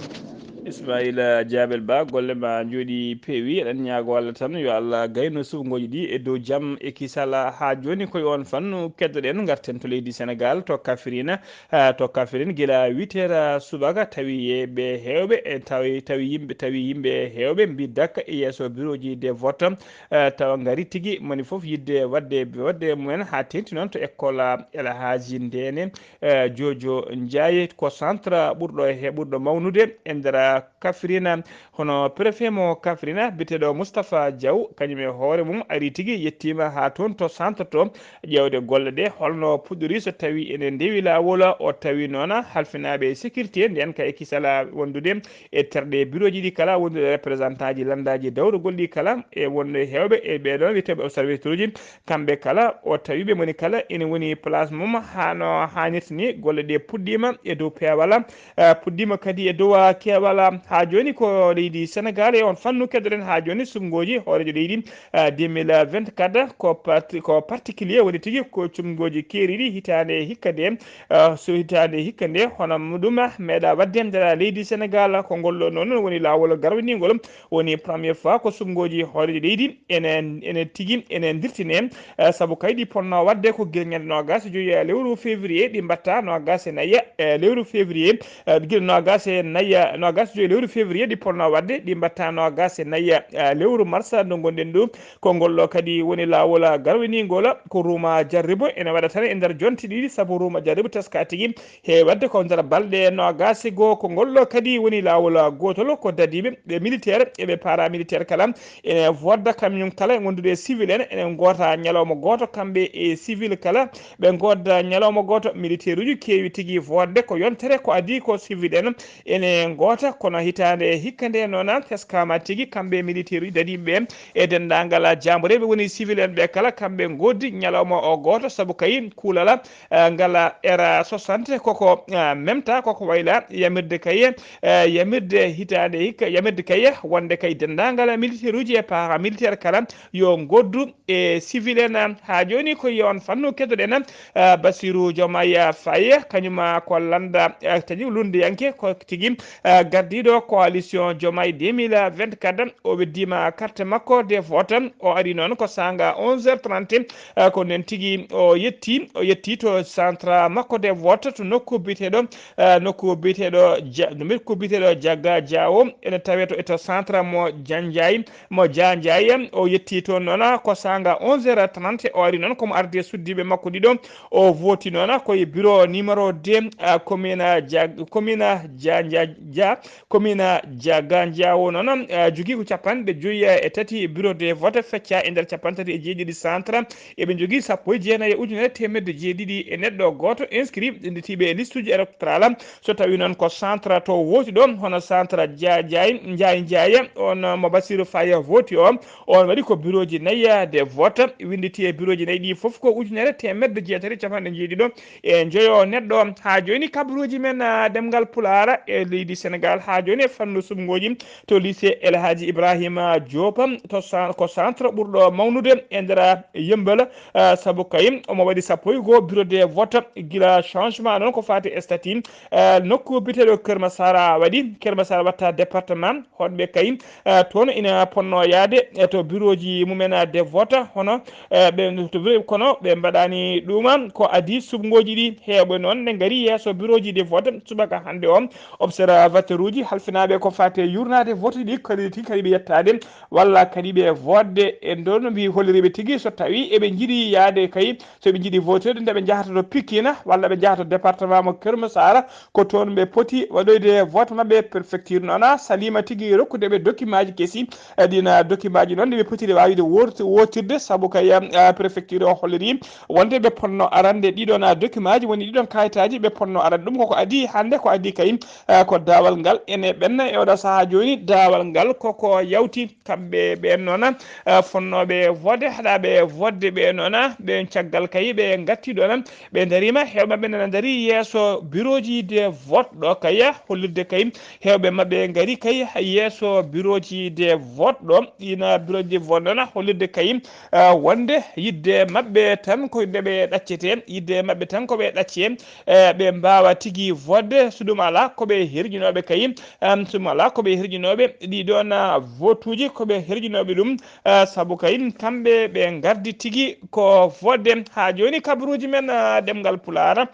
Ismaila Jabel Ba, golle ma njooɗi peewi, eɗen ñaago Allah tan yo Allah gayno suɓngooji ɗi e dow jam e kisal. Haa jooni koye on fannu keddoɗen, ngarten to leydi Senegal, to Kafrine. Ah, to Kafrine, gila huit heures subaka, tawi e ɓe heewɓe, e tawi, tawi yimɓe, tawi yimɓe heewɓe mbi dakka e yeeso bureau ji de vote, ah, tawa ngari tigi, moni fof yiɗde waɗde, waɗde mumen, haa teeŋti noon to école El Hadji Ndene, eh, Jojo Ndiaye, ko centre ɓurɗo he, ɓurɗo mawnude e nder Kafrine. Hono préfet mo Kafrine, biyeteeɗo Moustapha Diaw, kañum e hoore mum ari tigi, yettiima haa toon to centre to, ƴeewde golle ɗe, holno puɗɗori so tawi ene ndewi laawol, o tawi noon halfinaaɓe sécurité, ndeen kay kisal wondude e terɗe bureau ji ɗi kala, wondude représentant ji lanndaaji dawrugol ɗi kala, e wonde heewɓe e ɓee ɗoon wiyeteeɓe observateur uji, kamɓe kala, o tawi ɓe moni kala ene woni place mum, haa no haanirta ni, golle ɗe puɗɗiima e dow peewal, eh, puɗɗiima kadi e dow, ah, keewal. Haa jooni ko leydi Senegal e on fannu keddoɗen haa jooni suɓngooji hooreejo leydi, eh, deux mille vingt-quatre ko parti-, ko particulier woni tigi ko suɓngooji keeriiɗi hitaande hikka nde, eh, so hitaande hikka nde, hono ɗum meeɗa waɗde nder leydi Senegal. Ko ngol ɗo noon woni laawol garwaniingol, woni première fois ko suɓngooji hooreejo leydi ene, ene tigi ene ndirtine, eh, sabu kay ɗi ponno waɗde ko gila ñande noogaas e joy lewru février, ɗi mbatta noogaas e nayi, eh, lewru février, eh, gila noogaas e nayi, noogaas e lewru février ɗi ponno waɗde, ɗi mbatta noogaas e nayi, eh, lewru mars ndu ngonɗen ndu. Ko ngol ɗo kadi woni laawol garwiningol ko ruuma jarribo ene waɗa tan e nder jonte ɗiɗi, sabu ruuma jarribo teska tigi he waɗde ko nder balɗe noogaas e goo. Ko ngol ɗo kadi woni laawol gootol ko dadiiɓe, ɓe militaire e ɓe paramilitaire kala ene vodda kamñum kala e wondude e civil en, ene ngoota ñalawma gooto kamɓe e civil kala, ɓe ngodda ñalawma gooto. Militaire uji keewi tigi vodde ko yontere ko adii ko civil en ene ngoota, kono hitaande hikka nde noon teskaama tigi kamɓe militaire uji dadiiɓe ɓe e denndaangal jaambureeɓe woni civil en ɓe kala kamɓe ngoddi ñalawma o gooto, sabu kay kuulala, eh, ngala era soixante koko, eh, memta koko wayla yamirde kay, eh, yamirde hitaande hikka, yamirde kay wonde kay denndaangal militaire uji e paramilitaire kala yo ngoddu e civil en. Haa jooni ko yon fannu keddoɗen, eh, Bassirou Diomaye Faye, kañum ko lannda, eh, taƴi lunndiyanke ko tigi, eh, gardiiɗo coalition Diomaye deux mille vingt-quatre. O weddiima carte makko de vote. O ari noon ko saanga onze heures trente, eh, ko nden tigi o yetti, o yetti to centre makko de vote to nokku biyeteeɗo, eh, nokku biyeteeɗo Ja-, nokku biyeteeɗo Jaga Jawo, ene tawee to, e to centre mo Janjay, mo Janjay. O yetti toon noon ko saanga onze heures trente, o ari noon komo arde suddiiɓe makko ɗiɗo. O voti noon ko e bureau numéro deux, eh, commune Ja-, commune Ja-, Ja-, Ja-, commune Jaga Jawo noon, eh, jogii ko capanɗe joyi e tati bureau de vote fecca e nder capanɗe tati e jeeɗiɗi centre. Eɓe njogii sappo e jeenayi e ujunere teemedde jeeɗiɗi e neɗɗo gooto inscrit, winnditiiɓe e listuuji électoral. So tawii noon ko centre to wooti ɗo, hono centre Jaa-, Jaay, Njaay Njaay, on mo Bassirou Faye voti o, on waɗi ko bureauji nayi de vote, winnditi e bureauji nayi ɗi fof ko ujunere teemedde jeetati e capanɗe jeeɗiɗo e njoyo neɗɗo. Haa jooni kabaruuji men, ah, ɗemngal Pulaar e leydi Senegaal, haa jooni e fannu suɓngooji to lycée El Hadji Ibrahima Diop, to cen-, ko centre ɓurɗo mawnude e nder Yembal, ah, sabu kay omo waɗi sappo e goo bureau de vote gila changement noon ko faati e statut, ah, nokku biyeteeɗo Kër Massar waɗi. Kër Massar watta département, hoɗɓe kay, ah, toon ina ponno yaade, eh, to bureauji mumen, ah, de vote, hono, eh, ɓe, to bureau, kono ɓe mbaɗaani ɗum. Ko adii suɓngooji ɗi heewɓe noon ne ngari yeeso bureauji de vote subaka hannde o. Observateur uji halfinaaɓe ko faati e yurnaade vote ɗi kadi tigi kadi ɓe yettaade walla kadi ɓe vote e nder no mbi holliriɓe tigi so tawi eɓe njiɗi yaade kay, so ɓe njiɗi vote nde ɓe njahata to Pikine walla ɓe njahata to département mo Kër Massar, ko toon ɓe poti waɗoyde vote maɓɓe préfecture noon. Salima tigi rokkude ɓe document ji kesi, e ɗin document ji noon ɗi ɓe potiri wawde wor-, wotirde, sabu kay, ah, préfecture o holliri wonde ɓe ponno arande ɗiɗon, ah, document ji, woni ɗiɗon kayitaji ɓe ponno arande. Ɗum koko adi hannde, ko adi kay, ah, ko daawal ngal ene ɓenna e oɗo sahaa jooni. Daawal ngal koko yawti kamɓe ɓeen noon, ah, fonnooɓe vote, haɗaaɓe vote ɓe noon, ɓe caggal kay ɓe ngatti ɗoon, ɓe ndariima, heewɓe maɓɓe nana ndarii yeeso bureauji de vote ɗo kay, hollirde kay heewɓe maɓɓe ngari kay yeeso bureauji de vote ɗo, ina bureauji de vote noon, hollirde kay, ah, wonde yidde maɓɓe tan ko nde ɓe ɗaccete, yidde maɓɓe tan ko ɓe ɗacce, eh, ɓe mbaawa tigi vote, so ɗum alaa ko ɓe herjinooɓe kay, em, so ɗum alaa ko ɓe herjinooɓe ɗiɗon, ah, votuuji ko ɓe herjinooɓe ɗum, ah, sabu kay kamɓe ɓe ngardi tigi ko vote. Haa jooni kabaruuji men, ah, ɗemngal Pulaar.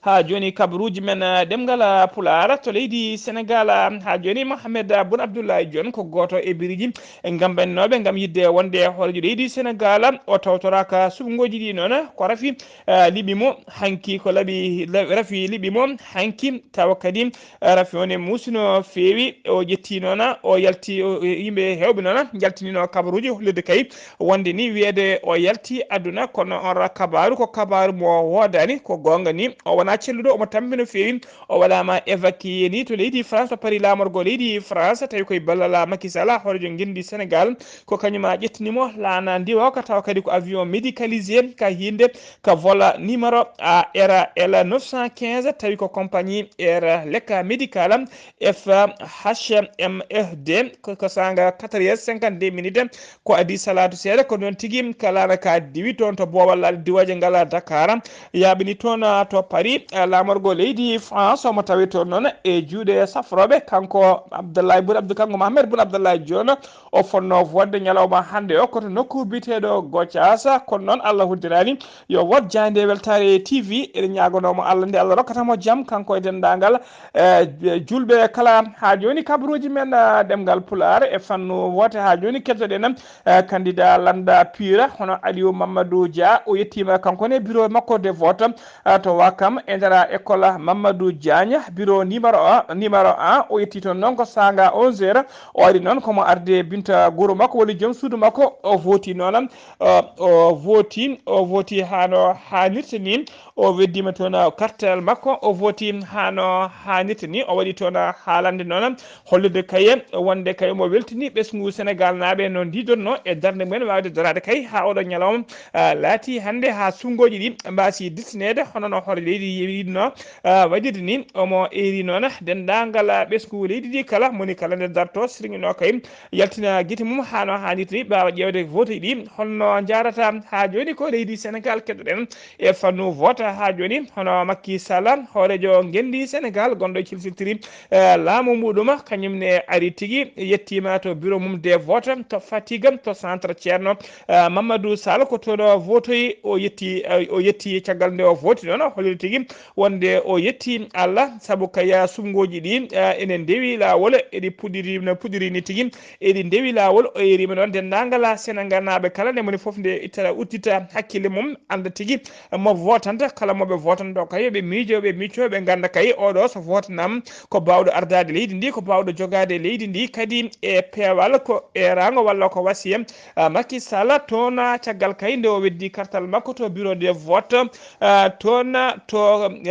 Haa jooni kabaruuji men, ah, ɗemngal, ah, Pulaar to leydi Senegaal, ah, haa jooni Mohamed, ah, Boun Abdallah Dionne ko gooto e biriiji ngambaninooɓe ngam yidde wonde hooreejo leydi Senegaal. O tawtoraaka suɓngooji ɗi noon, ko rafi, ah, liɓi mo hanki, ko laɓi, la-, rafi liɓi mo hanki, tawa kadi, ah, rafi o ne muusi no feewi. O ƴetti noon, o yalti, o, yimɓe heewɓe noon njaltinino kabaruuji hollirde kay wonde ni wiyeede o yalti aduna, kono on ra-, kabaaru ko kabaaru mo woodaani, ko goonga ni. O wonaa celluɗo, omo tampi no feewi. O waɗaama évacué ni to leydi France, to Paris laamorgo leydi France, tawi koye ballal Macky Sall, hooreejo ngenndi Senegaal, ko kañum a ƴettini mo laana ndiwa ka, tawa kadi ko avion médicalisé ka hiinde ka vol numéro A R L neuf cent quinze, tawi ko compagnie Air Lekka Médical F H M F D, ko, ko saanga quatre heures cinquante-deux minutes, ko adii salaatu seeɗa, ko noon tigi ka laana ka diwi toon to boowal laaɗe diwaaje ngal Dakar, yaaɓini toon, ah, to Paris, eh, laamorgo leydi France, omo tawi toon noon e juuɗe safrooɓe. Kanko Abdoulaye Boun Abdou, kanko Mohamed Boun Abdoulaye Dionne, o fotnoo woodde ñalawma hannde o koto nokku biyeteeɗo Gocaas. Kono noon, Allah hoddiraani yo wood. Jaaynde Weltaare T V ene ñaagonoo mo Allah nde Allah rokkata mo jam, kanko e denndaangal, eh, julɓe kala. Haa jooni, kabaruuji men, eh, ɗemngal Pulaar e fannu woote. Haa jooni, keddoɗen, eh, candidat lannda piira, hono Aliou Mamadou Dia. O yettiima kanko ne bureau makko de vote, eh, to Wakam, e nder école Mamadou Diagne, bureau numéro un, numéro un. O yetti toon noon ko saanga onze heures. O ari noon komo arde Binta Guro makko, woni joom suudu makko. O vooti noon, eh, o vooti, o vooti hano haanirta ni. O weddiima toon, eh, kartal makko. O vooti hano haanirta ni. O waɗi toon, eh, haalande noon, hollirde kay wonde kay omo weltini ɓesngu Senegal naaɓe no ndiidorno e darnde mumen waawde daraade kay haa oɗo ñalawma, ah, laati hannde haa sunnguuji ɗi mbaasi distineede, hono no hoore leydi yiɗno, ah, waɗirde ni. Omo eeri noon denndaangal, ah, ɓesngu leydi ndi kala, moni kala nde darto sirŋinoo kay yaltina gite mum haa no haanirta ni, ɓaawa ƴeewde vote ɗi holno njaarata. Haa jooni ko leydi Senegal keddoɗen e fannu vote. Haa jooni, hono Macky Sall, hooreejo ngenndi Senegal, gonɗo e cilsiltiri, eh, laamu muɗum, kañum ne ari tigi, yettiima to bureau mum de vote, to Fatick, to centre Ceerno, eh, Mamadou Sall, ko toon o votoyi. O yetti, eh, o yetti caggal nde o voti noon, o holliri tigi wonde o yetti Allah, sabu kaya suɓngooji ɗi, eh, ene ndewi laawol, eɗi puɗɗiri, no puɗɗiri ni tigi, eɗi ndewi laawol. O yeeriima noon denndaangal Senegalnaaɓe kala, nde moni fof nde ittata, uddita hakkille mum, annda tigi mo votanta. Kala mo ɓe votanta o kay, ɓe miijo, ɓe micco, ɓe ngannda kay oɗo so votanaama, ko baawɗo ardaade leydi ndi, ko baawɗo jogaade leydi ndi kadi e peewal, ko eeraango walla ko wasiya. Ah, Macky Sall toon, caggal kay nde o weddi kartal makko to bureau de vote, ah, toon to,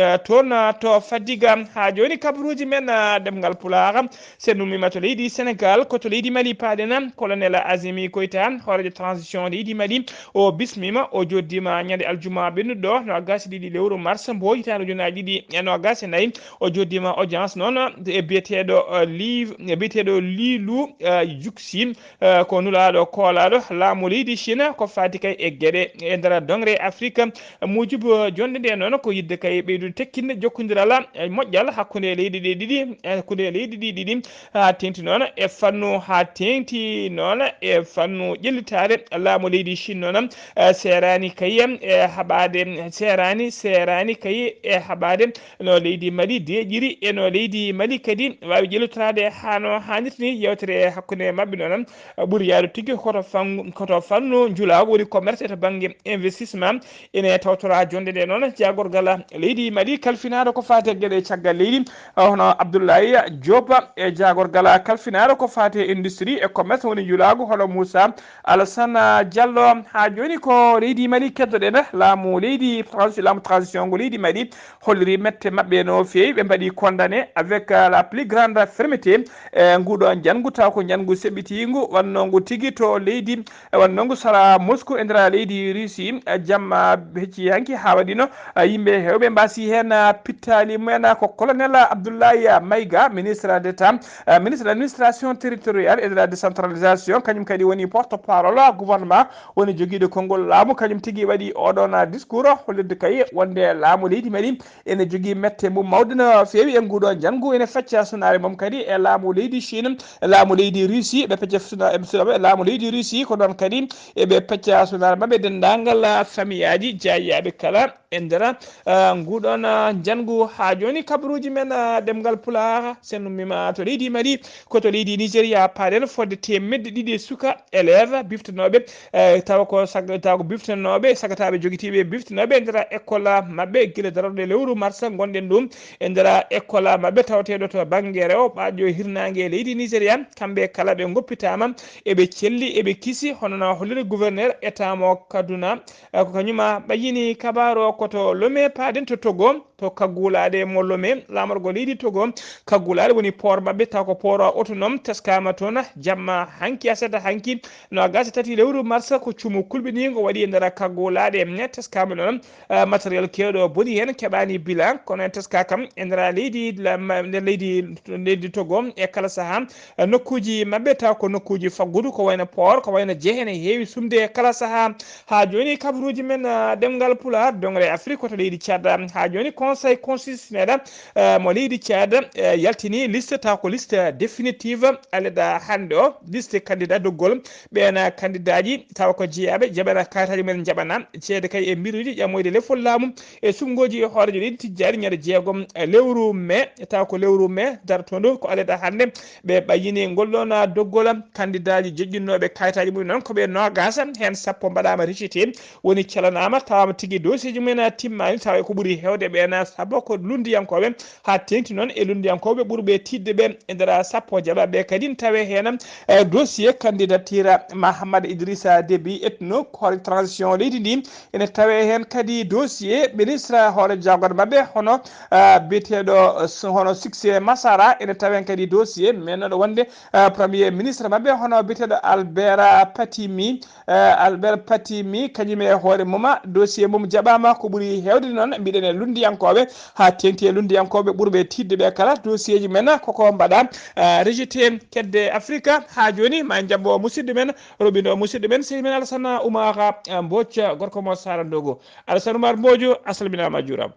ah, toon to Fadiga. Haa jooni kabaruuji men, ah, ɗemngal Pulaar, so en ummiima to leydi Senegal, ko to leydi Mali paaɗen. Colonel Azimi Goïta, hooreejo transition leydi Mali, o bismiima, o joddiima ñande aljuma ɓennuɗo, noogaas e ɗiɗi lewru mars mbo hitaande ujunaaji ɗiɗi e noogaas e nayi. O joddiima audience noon e biyeteeɗo, eh, Li, e biyeteeɗo Lilu, eh, Juksi, eh, ko nulaaɗo koolaaɗo laamu leydi Chine ko faati kay e geɗe e nder doŋre Afrique. Mujubu jonde nde noon, ko yidde kay ɓeydude tekkinde jokkondiral, eh, moƴƴal hakkunde leyɗe ɗe ɗiɗi, eh, hakkunde leydi ɗi ɗiɗi, haa teeŋti noon e fannu, haa teeŋti noon e fannu ƴellitaare laamu leydi Chine noon, eh, seeraani kay e haɓaade, seeraani, seeraani kay e haɓaade no leydi Mali deeƴiri e no leydi Mali kadi waawi ƴellitoraade haa no haanirta ni. Yeewtere hakkunde maɓɓe noon ɓuri yaadu tigi koto fannu, koto fannu njulaagu, woni commerce e to bannge investissement. Ene tawtora jonde nde noon, jaagorgal leydi Mali kalfinaaɗo ko faati e geɗe caggal leydi, hono Abdoulaye Diop, e jaagorgal kalfinaaɗo ko faati e industrie e commerce, woni njulaagu, hono Moussa Alassane Diallo. Haa jooni ko leydi Mali keddoɗen, laamu leydi transi-, laamu transition ngo leydi Mali holliri mette maɓɓe no feewi. Ɓe mbaɗi condamné avec, euh, la plus grande fermeté, eh, nguɗo njanngu, taw ko njanngu seɓɓitiingu, wannongu tigi to leydi, eh, wannongu sara Moscou e nder leydi Russie, eh, jamma hecci hanki haa waɗino, eh, yimɓe heewɓe mbaasi heen, eh, pittaali mumen. Ko colonel Abdoulaye Maïga, ministre d'État, eh, ministre de l'administration territoriale et de la décentralisation, kañum kadi woni porte-parole gouvernement, woni jogiiɗo konngol laamu, kañum tigi waɗi oɗon discours, hollirde kay wonde laamu leydi Mali ene jogii mette mum mawɗe no feewi e nguɗo njanngu. Ene fecca sunaare mum kadi e laamu leydi Chine, laamu leydi Russie, ɓe pecca suna-, e suna-, laamu leydi Russie, ko noon kadi eɓe pecca sunaare maɓɓe denndaangal famiyaaji jeeyaaɓe kala e nder, ah, nguɗon, ah, njanngu. Haa jooni kabaruuji men, ah, ɗemngal Pulaar, so en ummiima to leydi Mali, ko to leydi Nigeria paaɗen, fodde teemedde ɗiɗi e suka élève biftanooɓe, eh, tawa ko sag-, tawa ko biftanooɓe, sagataaɓe jogitiiɓe biftanooɓe e nder école maɓɓe gila darorɗe lewru mars ngonɗen ɗum, e nder école maɓɓe tawateeɗo to bannge rewo ɓaajo hirnaange leydi Nigeria. Kamɓe kala ɓe ngoppitaama, eɓe celli, eɓe kisi, hono no holliri gouverneur état mo Kaduna, eh, ko kañum ɓayyini kabaaru o. Ko to Lomé paaɗen to Togo, to kaggulaaɗe mo Lomé, laamorgo leydi Togo, kaggulaaɗe woni port maɓɓe, taw ko port autonome, teskaama toon jamma hanki, aset hanki, noogaas e tati lewru mars, ko cumu kulɓiniingo waɗi e nder kaggulaaɗe. Teskaama noon, eh, matériel keewɗo boni heen, keɓaani bilan, kono en teska kam e nder leydi, la-, ma-, nder leydi, leydi Togo e kala sahaa, eh, nokkuuji maɓɓe, taw ko nokkuuji faggudu, ko wayno port, ko wayno jehe, ene heewi sumde e kala sahaa. Haa jooni kabaruuji men, eh, ɗemngal Pulaar, doŋre Afrik, ko to leydi Tchad. Haa jooni kon Conseil constitutionnel, eh, mo leydi Tchad, eh, yaltini liste, taw ko liste définitive, aleda hannde o, liste candidat doggol ɓen, eh, candidaaji, taw ko jeyaɓe jaɓana kayitaaji mumen, jaɓana ceede kay e mbiruuji ƴammoyde lefol laamu e suɓngooji hooreejo leydi tijjaani ñande jeegom, eh, lewru mai, taw ko lewru mai dartoondu, ko aleda hannde ɓe ɓayyini ngol ɗon, ah, doggol candidaaji joƴƴinnooɓe kayitaaji mumen noon ko ɓe noogaas, heen sappo mbaɗaama rejeté, woni calanaama, tawaama tigi dossier ji mumen timmaani, tawa ko ɓuri heewde ɓeen, sabu ko lunndiyankooɓe, haa teeŋti noon e lunndiyankooɓe ɓurɓe tiiɗde ɓe e nder sappo jaɓaɓe kadi, tawe heen, eh, dossier candidature Mahamad Idrissa Déby Itno, hoore transition leydi ndi, ene tawe heen kadi dossier ministre hoore jagorɗe maɓɓe, hono, ah, biyeteeɗo, eh, hono Succès Masara, ene tawe heen kadi dossier, men ɗo wonde, eh, premier ministre maɓɓe, hono biyeteeɗo Albert Patimi, eh, Albert Patimi, kañum e hoore mum, dossier mum jaɓaama. Ko ɓuri heewde noon, mbiɗen e lunndiyankooɓe, haa teeŋti e lunndiyankooɓe ɓurɓe tiiɗde ɓe kala, dossier ji men koko mbaɗa, eh, rejeté. Kedde Afrika, haa jooni, ma en njaɓɓo musidɗo men, roɓindo musidɗo men, sehil men Alassane Oumar, eh, Mbodj, gorko mo Sarandogo. Alassane Oumar Mbodj, a salminaama, a juuraama.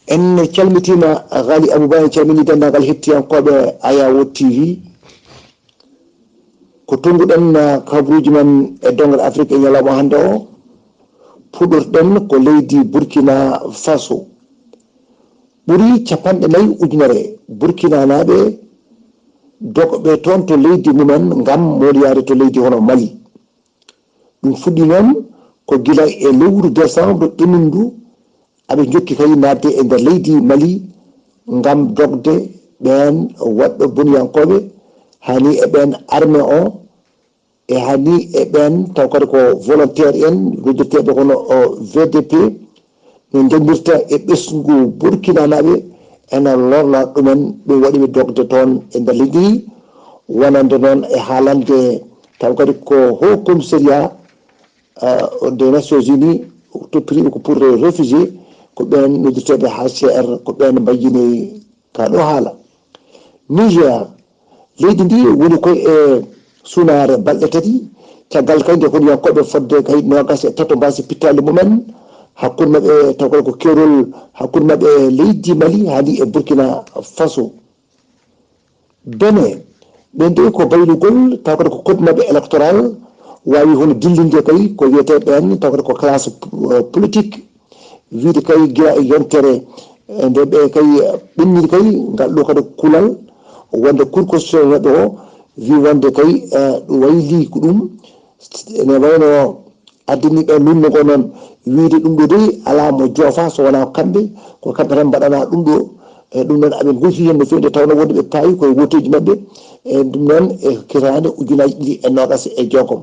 En calmitiima, Ghali Abouba, en calminii denndaangal hettiyankooɓe Ayawo T V. Ko tunnguɗen, ah, kabaruuji men e doŋre Afrik e ñalawma hannde o, puɗɗorɗen ko leydi Burkina Faso. Ɓuri capanɗe nayi ujunere Burkinanaaɓe dogɓe toon to leydi mumen ngam mooɗoyaade to leydi hono Mali. Ɗum fuɗɗii noon ko gila e lewru décembre ɗimindu, aɓe njokki kadi naatde e nder leydi Mali ngam dogde ɓeen waɗɓe boniyankooɓe, haa ni e ɓeen armée o, e haa ni e ɓeen taw kadi ko volontaire en, noddirteeɓe kono o V D P, no njanndirta e ɓesngu Burkinanaaɓe ena lorna ɗumen, ɗum waɗi ɓe dogde toon e nder leydi ndi, wonande noon e haalande taw kadi ko Haut Commissariat, euh, des Nations Unies, toppitiiɓe ko pour les réfugiés, ko ɓeen noddirteeɓe H C R, ko ɓeen mbayyini ka ɗo haala. Niger, leydi ndi woni koy e sunaare balɗe tati, caggal kay nde boniyankooɓe fodde kay noogas e tato mbaasi pittaali mumen, hakkunde maɓɓe taw kadi ko keerol hakkunde maɓɓe e leydi Mali haa ni e Burkina Faso. Benin, ɓen de ko baylugol, taw kadi ko code maɓɓe électoral waawi hono dillinde kay ko wiyetee ɓeen, taw kadi ko classe, euh, politique, wiide kay gila e yontere, eh, nde ɓe kay ɓenniri kay ngal ɗo kadi kulal, wonde Cour constitutionnel o wi wonde kay, eh, ɗo wayli ko ɗum, ene wayno addani ɓe lunnde ngo noon, wiide ɗum ɗo dey alaa mo joofa so wonaa kamɓe, ko kamɓe tan mbaɗana ɗum ɗo. E ɗum noon aɓe ngolti heen no feewi, nde tawnoo wonde ɓe paayi koye woteeji maɓɓe, e ɗum noon e hitaande ujunaaji ɗiɗi e noogas e jeegom.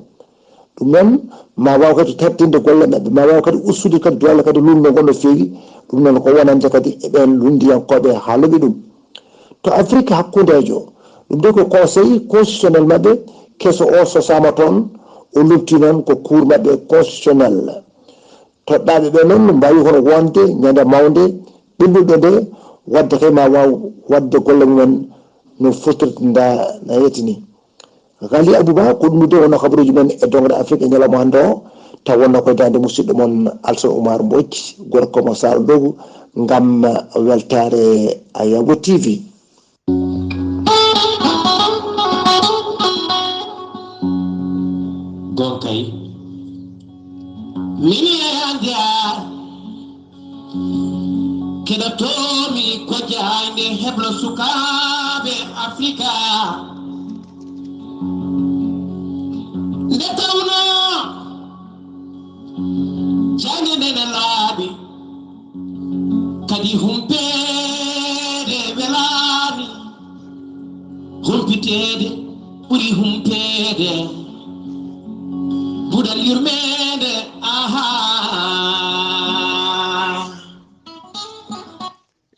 Ɗum noon ma waaw kadi tardinde golle maɓɓe, ma waaw kadi ustude kadi doole kadi lunnde ngo no feewi. Ɗum noon ko wonande kadi e ɓeen lunndiyankooɓe haalooɓe ɗum. To Afrik hakkundeejo, ɗum de ko conseil constitutionnel maɓɓe keso o sosaama toon, o lomtii noon ko cour maɓɓe constitutionnel. Toɗɗaaɓe ɓe noon mbaawi hono wonde ñande mawnde ɓennuɗo nde, wadde kay ma waaw waɗde golle mumen no fotirta nda na yetti ni. Ghali Abouba, ko ɗum de wonno kabaruuji men e doŋre Afrik e ñalawma hannde o, taw wonno koye daande musidɗo mon Alsan Oumar Mbodj, gorko mo Saara Ndogu, ngam weltaare Ayabo T V. Gonkay min yaya njaar keɗotoomi ko jaayde heblo sukaaɓe Afrika. Nde tawno jaayde nde ne laaɓi, kadi humpeede welaani, humpiteede ɓuri humpeede. Buɗal yurmeende, ahaa.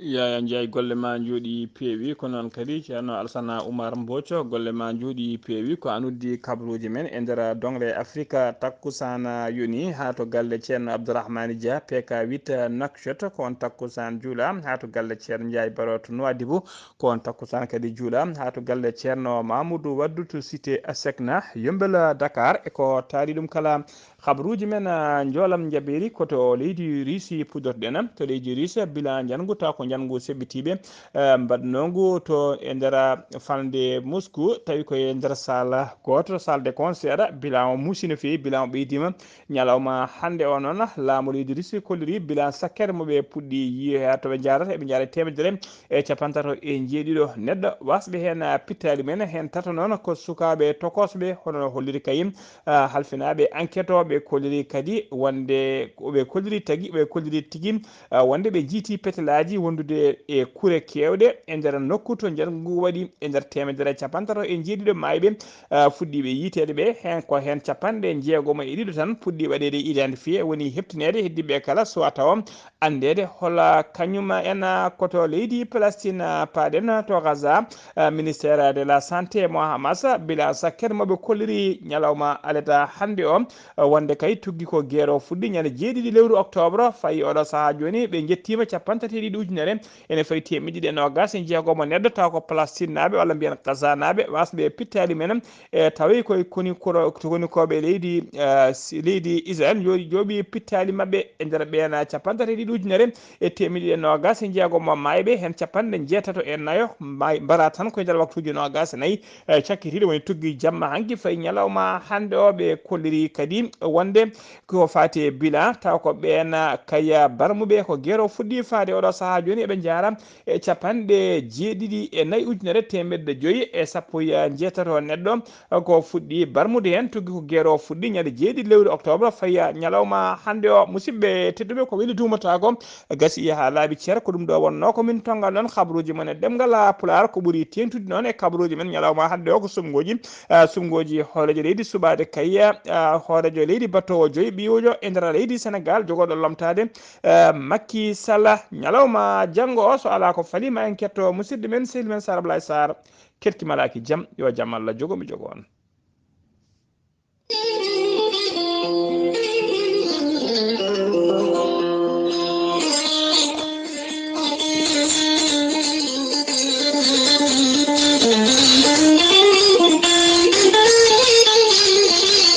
Yaya Ndiaye, golle ma njooɗi peewi. Ko noon kadi Ceerno Alsana Oumar Mbooco, golle ma njooɗi peewi. Ko an uddi kabaruuji men e nder doŋre Afrika. Takkusaan yoni haa to galle Ceerno Abdourahmane Dia, P K huit Nouakchott, ko on takkusaan juula. Haa to galle Ceerno Ndiaye Baro to Nouadhibou, ko on takkusaan kadi juula. Haa to galle Ceerno Mamoudou Waddou to cité Asecna, Yummbel, Dakar, e ko taari ɗum kala. Kabaruuji men, ah, njoolam njabeeri ko to leydi Russie puɗɗorɗen. To leydi Russie, bilan njanngu taw ko njanngu seɓɓitiiɓe, eh, mbaɗnoongu to e nder falnde Moscou, tawi ko e nder salle gooto, salle de concert. Bilan o muusi no feewi, bilan o ɓeydiima. Ñalawma hannde o noon, laamu leydi Russie kolliri bilan sakkere mo ɓe puɗɗi yiyo he to ɓe njaarata, eɓe njaara e teemedere e capantato e njeeɗiɗo neɗɗo. Wasɓe heen, ah, pittaali men, heen tato noon ko sukaaɓe tokosɓe, hono no holliri kay, ah, halfinaaɓe enquête o, ɓe kolliri kadi wonde, ɓe kolliri tagi, ɓe kolliri tigi, ah, wonde ɓe njiiti petelaaji wondude e kure keewɗe e nder nokku to njanngu ngu waɗi e nder teemedere e capantato e njeeɗiɗo maayɓe, ah, fuɗɗiiɓe yiiteede ɓe. Heen ko heen capanɗe njeegomo e ɗiɗo tan puɗɗi waɗeede identifié, woni heɓtineede heddiiɓe kala, so a tawa anndeede hola kañum en, ah, ko to leydi Palestine, ah, paaɗen to Gaza. Ah, ministère de la santé mo Hamas, bilan sakkere mo ɓe kolliri ñalawma aleta hannde o, ah, wonde kay tuggi ko guerre o fuɗɗi ñande jeeɗiɗi lewru octobre, fayi oɗo sahaa jooni ɓe njettiima capanɗe tati e ɗiɗi ujunere, ene fayi teemeɗɗe ɗiɗi e noogaas e jeegomo neɗɗo, taw ko Palestinaaɓe walla mbiyen Gazanaaɓe, wasɓe pittaali men, e tawi koye koni koro-, konikooɓe leydi, eh, si-, leydi Israel jooɗi jooɓi pittaali maɓɓe e nder ɓeen capanɗe tati e ɗiɗi ujunere e teemeɗɗe ɗiɗi e noogaas e jeegomo maayɓe, heen capanɗe njeetato e nayo maay-, mbara tan koye nder waktuuji noogaas e nayi, eh, cakkitiiɗo woni tuggi jamma hanki fayi ñalawma hannde o. Ɓe kolliri kadi wonde ko faati e bilan, taw ko ɓeen kay barmuɓe ko guerre o fuɗɗi faade oɗo sahaa jooni, eɓe njaara e capanɗe jeeɗiɗi e nayi ujunere teemedde joyi e sappo e njeetato neɗɗo ko fuɗɗi barmude heen. Tuggi ko guerre o fuɗɗi ñande jeeɗiɗi lewru octobre, faya ñalawma hannde o. Musidɓe tedduɓe, ko weli duumataako, gasi haa laaɓi cer. Ko ɗum ɗo wonnoo ko min tonngal ɗon kabaruuji mon e ɗemngal Pulaar. Ko ɓuri teeŋtude noon e kabaruuji men ñalawma hannde o ko suɓngooji, ah, suɓngooji hooreejo leydi suɓaade kay, ah, hooreejo leydi battoowo joyi ɓiwujo e nder leydi Senegaal, jogooɗo lomtaade, ah, Macky Sall. Ñalawma janngo o, so alaa ko fali, ma en ketto musidɗo men, sehil men Sar Ablaye Sarr. Keɗki malaaki jam, yo jam Allah jogo mi jogo on.